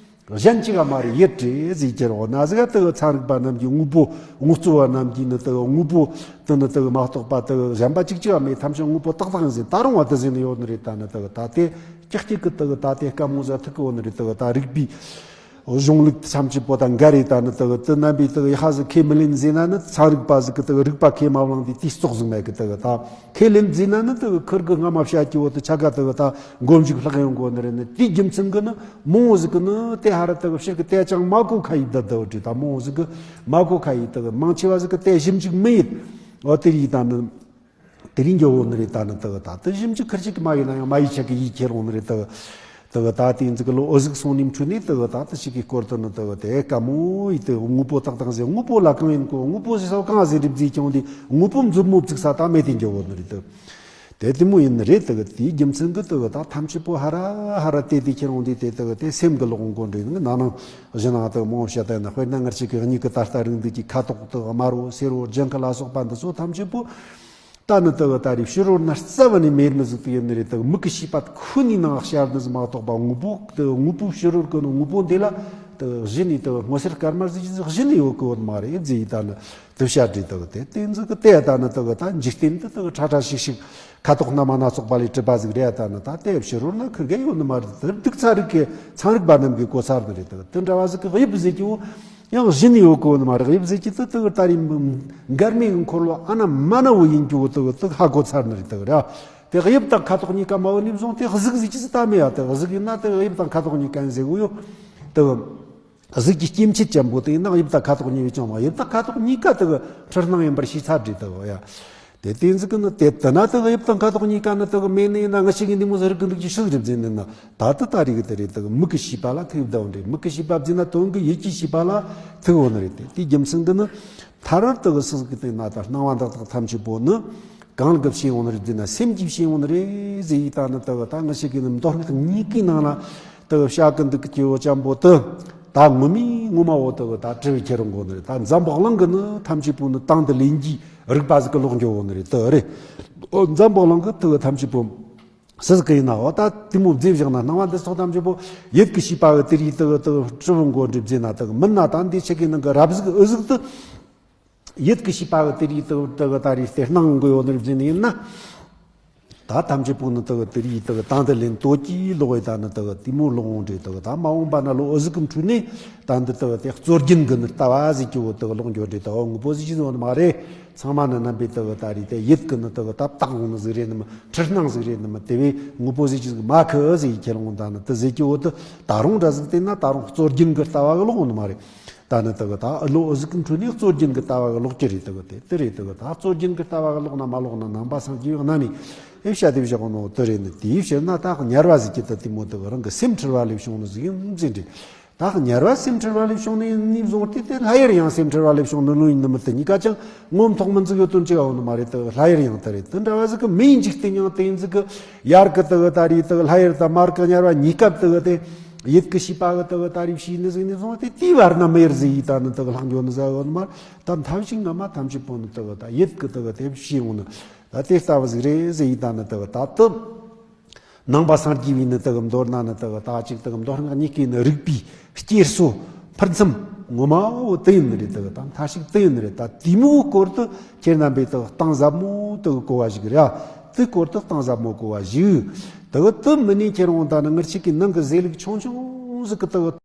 གཞན་གཅིག་ག་མ་རེད། ཡིད་རེད་ཟེར་གྱི་རོ་ན་ཟིག་དེ་གི་ཚན་རིག་པ་རྣམས་ཀྱིས་དངོས་པོ་དངོས་གཙོ་བ་རྣམས་ཀྱིས་ནི་དེ་གི་དངོས་པོ་དེ་ནི་དེ་གི་མ་གཏོགས་པ་དེ་གི་གཞན་པ་གཅིག་གཅིག་ག་མེད། ཐམས་ཅད་དངོས་པོ་ཏག་ཏག་ཡིན་ཟེར་ད་རུང་བ་དེ་ཟེར་ནི་ཡོད་ནི་རེད། ད་ནི་དེ་གི་ད་དེ་ཀྱག་ཀྱག་གི་དེ་གི་ད་དེ་དཀའ་མོ་ཟ་ཐུག་གི་ཡོད་ནི་རེད། དེ་གི་ད་རིག་པའི་གཞུང་ལུགས་ཐམས་ཅད་པོ་དང་འགལ་རེད། ད་ནི་དེ་གི་དེ་རྣམ་པའི་དེ་གི་ཡ་ཧ་ཟིག་ཁས་མི་ལེན་ཟེར་ན་ནི་ཚན་རིག་པ་ཟིག་གི་དེ་གི་རིག་པ་ཁས་མ་བླངས་དེ་དེའི་བཙོག་ཟིག་མེད་གི། དེ་གི་ད་ཁས་ལེན་ཟེར་ན་ནི་དེ་གི་ཁིར་གི་སྔ་མ་བཤད་ཀྱི་བོ་དེ་ཆ་ག་དེ་གི་ད་མགོ་མཇུག་ལྷག་ཡོང་གོ་ནི་རེད། ནི་དེའི་རྒྱུ་མཚན་གི་ནི་མང་བོ་ཟིག་གི་ནི་དེ་ཧ་ར་དེ་གི་ཕྱིར་གི་དེ་ཅང་མ་གོ་ཁ་ཡིག་ད་དེ་བོ་དྲིས་ད་མང་བོ་ཟིག་གི་མ་གོ་ཁ་ཡིག་དེ་གི་མང་ཆེ་བ་ཟིག་གི་དེ་ཞིབ་འཇུག་མི་ཡིན། འོ་དེ་རིགས་ད་ནི། དེ་རིང་འགྱོ་བོ་ནི་རེད། ད་ནི་དེ་གི་ད་དེ་ཞིབ་འཇུག་ཁིར་ཅིག་གི་མ་ཡིན་ན་ཡང་མ་ཡི་ཆ་གི་ཡིད་ཁྱེར་འོང་ནི་རེད། དེ་གི་དེ་གི་ད་དེ་འཛི་གི་ལོ་ཨོ་ཟིག་སོང་ནིམ་ཁྲུ་ནི་དེ་གི་ད་དེ་ཞིག་གི་སྐོར་དུ་ནི་དེ་གི་དེ་དཀའ་མོ་ཡི་དེ་དངོས་པོ་ཏག་ཏག་ཟེར། དངོས་པོ་ལ་གང་ཡིན་གོ། དངོས་པོ་ཟེར་ས་གང་ཟེར་རིབ་ཟེར་ཀྱང་དེ་དངོས་པོ་མཛུབ་མོ་བཙུགས་ས་ད་མེད་དེ་འགྱོ་བོ་ནི་རེད། དེ་དེ་དེ་མོ་ཡིན་ནི་རེད། དེ་གི་དེའི་རྒྱུ་མཚན་གི་དེ་གི་ད་ཐམས་ཅད་པོ་ཧ་ར་ཧ་ར་དེ་དེ་ཁྱེར་འོང་དེ་དེ་དེ་གི་དེ་སེམས་གི་ལོག་འོང་གོ་འདྲ་ཡིན་ནང་ནང་བཞིན་ན་དེ་མོ་བཤད་ད་ཡིན་ན། དཔེར་ན་ང་ཅིག་གི་གཉིས་ཀི་ད་ལྟ་རིང་འདི་གི་ཁ་དོག་དེ་དམར་བོ་སེར་བོ་ལྗང་ཁུ་ལ་སོགས་པ་འདི་ཚོ་ཐམས་ཅད་པོ། ད་ནི་དེ་གི་ད་རེས་ཕྱི་རོལ་ན་རྩ་བ་ནས་མེད་ནི་ཟིག་དེ་ཡིན་ནི་རེད། དེ་གི་མིག་གི་ཤེས་པ་ཁོ་ནའི་ནང་ཤར་ནི་ཟིག་མ་གཏོགས་པ་དངོས་པོ་དེ་དངོས་པོ་ཕྱི་རོལ་གི་ནི་དངོས་པོ་འདི་ལ་དེ་གི་གཞི་ནས་དེ་གི་སྔོ་སེར་དཀར་དམར་ཟིག་ཅི་ཟིག་གཞི་ནས་ཡོད་གི་ཡོད་མ་རེད་ཟེར་ཡི་ད་ནི་དེ་བཤད་རེད། དེ་གི་དེ་དེ་ཟིག་གི་དེ་ད་ནི་དེ་གི་ད་འཇིག་རྟེན་འདི་དེ་གི་ཁྲ་ཁྲ་ཤིག་ཤིག་ཁ་དོག་སྣ་མ་སྣ་ཚོགས་པ་ལས་གྲུབ་པ་ཟིག་རེད། ད་ནི་ད་དེ་ཕྱི་རོལ་ན་ཁིར་གེ་ཡོད་ནི་མ་རེད། དེ་སྡུག་ཚན་རིག་གི་ཚན་རིག་པ་རྣམས་ཀྱིས་གོ་ཚར་ནི་རེད། དེ་གི་དེ་འདྲ་བ་ཟིག་གི་དབྱིབས་ཟེར་གི་ཡོད། ཡང་གཞི་ནས་ཡོད་གོ་ནི་མ་རེད། དབྱིབས་ཟེར་གྱི་དེ་དེ་གི་ད་རེས་མགར་མའི་འཁོར་ལོ་ཨ་ན་མ་ན་བོ་ཡིན་གྱི་བོ་དེ་གི་དེ་ཧ་གོ་ཚར་ནི་རེད། དེ་གི་ར་དེ་དབྱིབས་དང་ཁ་དོག་གཉིས་ཀ་མ་བོ་ནས་བཟུང་དེ་གཟུགས་ཟེར་གྱི་ཟིག་ད་མེད་ཡ། དེ་གཟུགས་ཡིན་ན་དེ་དབྱིབས་དང་ཁ་དོག་གཉིས་ཀ་ཡིན་ཟེར་གོ་ཡོད། དེ་གི་གཟུགས་ཀྱི་སྐྱེ་མཆེད་ཅན་པོ་དེ་ཡིན་ན་དབྱིབས་དང་ཁ་དོག་གཉིས་པོ་ཅང་མ། དབྱིབས་དང་ཁ་དོག་གཉིས་ཀ་དེ་གི་འཁྲུལ་སྣང་ཡིན་པར་ཤེས་ཚར་རེད། དེ་གི་ཡ། དེ་དེ་ཟིག་གི་ནི་དེ་དེ་ན་དེ་གི་དབྱིབས་དང་ཁ་དོག་གཉིས་ཀ་ནི་དེ་གི་མེད་ནི་ཡིན་ན། ང་ཞིག་གི་འདི་མོ་ཟིག་རིག་གི་འདུག་ཅི་ཞིག་རེད་ཟེར་ནི་ན། ད་དེ་ད་རིག་གི་དེ་རེད། དེ་གི་མིག་གི་ཤེས་པ་ལ་ཐུག་བསྡད་འདྲ། མིག་གི་ཤེས་པ་བརྫིས་ན་དོན་གི་ཡིད་ཀྱི་ཤེས་པ་ལ་ཐུག་འོང་ནི་རེད། དེ་དེའི་རྒྱུ་མཚན་གི་ནི་ཐར་བར་དེ་གི་སུ་ཟིག་གི་སྟེང་ན་ད་སྣང་བ་འདི་དག་ཐམས་ཅད་པོ་ནི་གང་གི་བྱས་འོང་ནི་རེད་ཟེར་ན། སེམས་ཀྱིས་བྱས་འོང་ནི་རེད་ཟེར་ཡིན། ད་ནི་དེ་གི་ད་ང་ཞིག་གི་ནི་མདོ་སྔགས་གཉིས་ཀའི་ནང་ན་དེ་གི་བཤད་གི་འདུག་གི་སྐྱེ་བོ་ཅན་པོ་དེ། ད་ངོ་མའི་ངོ་མ་བོ་དེ་གི་ད་དྲི་བའི་ཁྱེར་འོང་གོ་ནི་རེད། ད་འཛམ་བུ་གླིང་གི་ནི་ཐམས་ཅད་པོ་ནི་དང་དུ་ལེན་གྱི་རིག་པ་ཟིག་གི་ལོག་འགྱོ་གོ་ནི་རེད། དེ་རེད། འོ། འཛམ་བུ་གླིང་གི་དེ་གི་ཐམས་ཅད་པོ་སུ་ཟིག་གི་ཡིན་ན། འོ། ད་དེ་མོ་བརྫིས་བཞག་ན་སྣང་བ་འདི་ཚོ་ཐམས་ཅད་པོ་ཡིད་ཀྱི་ཤེས་པ་གི་དེ་རིགས་དེ་གི་དེ་གི་གྲུབ་འོང་གོ་འདྲ་བརྫིས་ན། དེ་གི་མིན་ན་ད་འདི་ཆེ་གི་ནང་གི་རབ་ཟིག་ཨུ་ཟིག་དེ། ཡིད་ཀྱི་ཤེས་པ་གི་དེ་རིགས་དེ་དེ་གི་ད་རིགས་དེ་སྣང་དགོས་ཡོད་ནི་རེད་ཟེར་ནི་ཡིན་ན། ད་ཐམས་ཅད་པོ་ནི་དེ་གི་དེ་རིགས་དེ་གི་དང་དུ་ལེན་དོ་གི་ལོག་ཡི་ད་ནི་དེ་གི་དེ་མོ་ལོག་འོང་འདྲ། དེ་གི་ད་མ་འོངས་པ་ན་ལོ་ཨུ་ཟིག་གི་འཕྲོས་ནས་ད་འདི་དེ་གི་དེ་རྩོད་རྒྱུན་གི་ནི་ལྟ་བ་ཟེར་གྱི་བོ་དེ་གི་ལོག་འགྱོ་འདྲ། དེ་གི་དངོས་པོ་ཟེར་གྱི་ཟིག་ཡོད་ནི་མ་རེད། ཚང་མ་ནི་རྣམ་པའི་དེ་གི་ད་རིགས་དེ་ཡིད་ཀྱི་ནི་དེ་གི་ད་བཏགས་འོང་ནི་ཟིག་རེད་ནི་མ། འཁྲུལ་སྣང་ཟིག་རེད་ནི་མ། དེ་བས་དངོས་པོ་ཟེར་གྱི་ཟིག་མ་ཁི་ཟེར་ཡི་ཁྱེར་འོང་། ད་ནི་དེ་ཟེར་གྱི་བོ་དེ་ད་རུང་འདྲ་ཟིག་བལྟས་ན་ད་རུང་རྩོད་རྒྱུན་གི་ལྟ་བ་གི་ལོག་འོང་ནི་མ་རེད། ད་ནི་དེ་གི་ད་ཨུ་ལོ་ཨུ་ཟིག་གི་འཕྲོས་ནས་རྩོད་རྒྱུན་གི་ལྟ་བ་གི་ལོག་རྒྱུ་རེད། དེ་གི་དེ་དེ་རེད། དེ་གི་ད་རྩོད་རྒྱུན་གི་ལྟ་བ་གི་ལོག་ན་མ་ལོག་ན་ནང་པ་སངས་རྒྱས་པའི་གནའ་ནས་ཨེ་བཤད་དེ་བཞག་ནོ་དེ་རེད། ནི་དེའི་ཕྱིར་ན་ད་དམྱལ་བ་ཟེར་གྱི་དེ་དེ་མོ་དེ་གི་རང་གི་སེམས་འཁྲུལ་བ་ལས་བྱུང་ནི་ཟིག་ཡིན་ཟེར་འདྲ། ད་དམྱལ་བ་སེམས་འཁྲུལ་བ་ལས་བྱུང་ནི་ཡིན་ནི་བཟུང་སྟེ། དེ་ལྷ་ཡུལ་ཡང་སེམས་འཁྲུལ་བ་ལས་བྱུང་ནི་ལོས་ཡིན་ནི་མི། དེ་གཉིས་ཀ་ཅང་ངོ་མ་ཐོག་མི་འཛིན་ཡོད་དོན་ཅི་ཡང་ཡོད་ནི་མ་རེད། དེ་ལྷ་ཡུལ་ཡང་དེ་རེད། དེ་འདྲ་བ་ཟིག་གི་མིའི་འཇིག་རྟེན་ཡང་དེ་ཡིན་ཟིག་གི། ཡར་གི་དེ་གི་ད་རིགས་དེ་གི་ལྷ་ཡུལ་དང་མར་གི་དམྱལ་བ་གཉིས་ཀ་དེ་གི་དེ། ཡིད་ཀྱི་ཤེས་པ་གི་དེ་གི་ད་རིགས་བྱས་ནི་ཟིག་ནི་བཟུང་སྟེ། དེའི་བར་ན་མི་ཡུལ་ཟེར་ཡི་ད་ནི་དེ་གི་ལྷག་འགྱོ་ནི་ཟིག་ཡོད་ནི་མ་རེད། ད་མཐའ་བཞི་སྔ་མ་ཐམས་ཅད་པོ་ནི་དེ་གི་ད་ཡིད་ཀྱི་དེ་གི་དེ་བྱས་འོང་ནི། ད་དེ་ལྟ་བུ་ཟིག་རེད་ཟེར་ཡི་ད་ནི་དེ་གི་ད་དེ། ནང་པ་སངས་རྒྱས་པའི་ནི་དེ་གི་མདོར་ན་ནི་དེ་གི་ད་ཅིག་དེ་གི་མདོ་སྔགས་གཉིས་ཀའི་ནི་རིག་པའི་སྐྱེལ་སོ་ཕུར་མཚམས་ངོ་མ་བོ་དེ་ཡིན་ནི་རེད། དེ་གི་ད་མཐའ་ཞིག་དེ་ཡིན་ནི་རེད། ད་དེ་མོ་སྐོར་དུ་ཁྱེད་རྣམ་པས་དེ་གི་གཏིང་ཟབ་མོ་དེ་གི་གོ་བ་ཞིག་རེད། དེ་སྐོར་དུ་གཏིང་ཟབ་མོ་གོ་བ་ཞིག་དེ་གི་དེ་མིན་ནས་ཁྱེད་རང་ད་ནི་ངར་ཆིག་གི་ནང་གི་ཟས་ལུགས་ཆུང་ཆུང་ཟིག་གི་དེ་གི་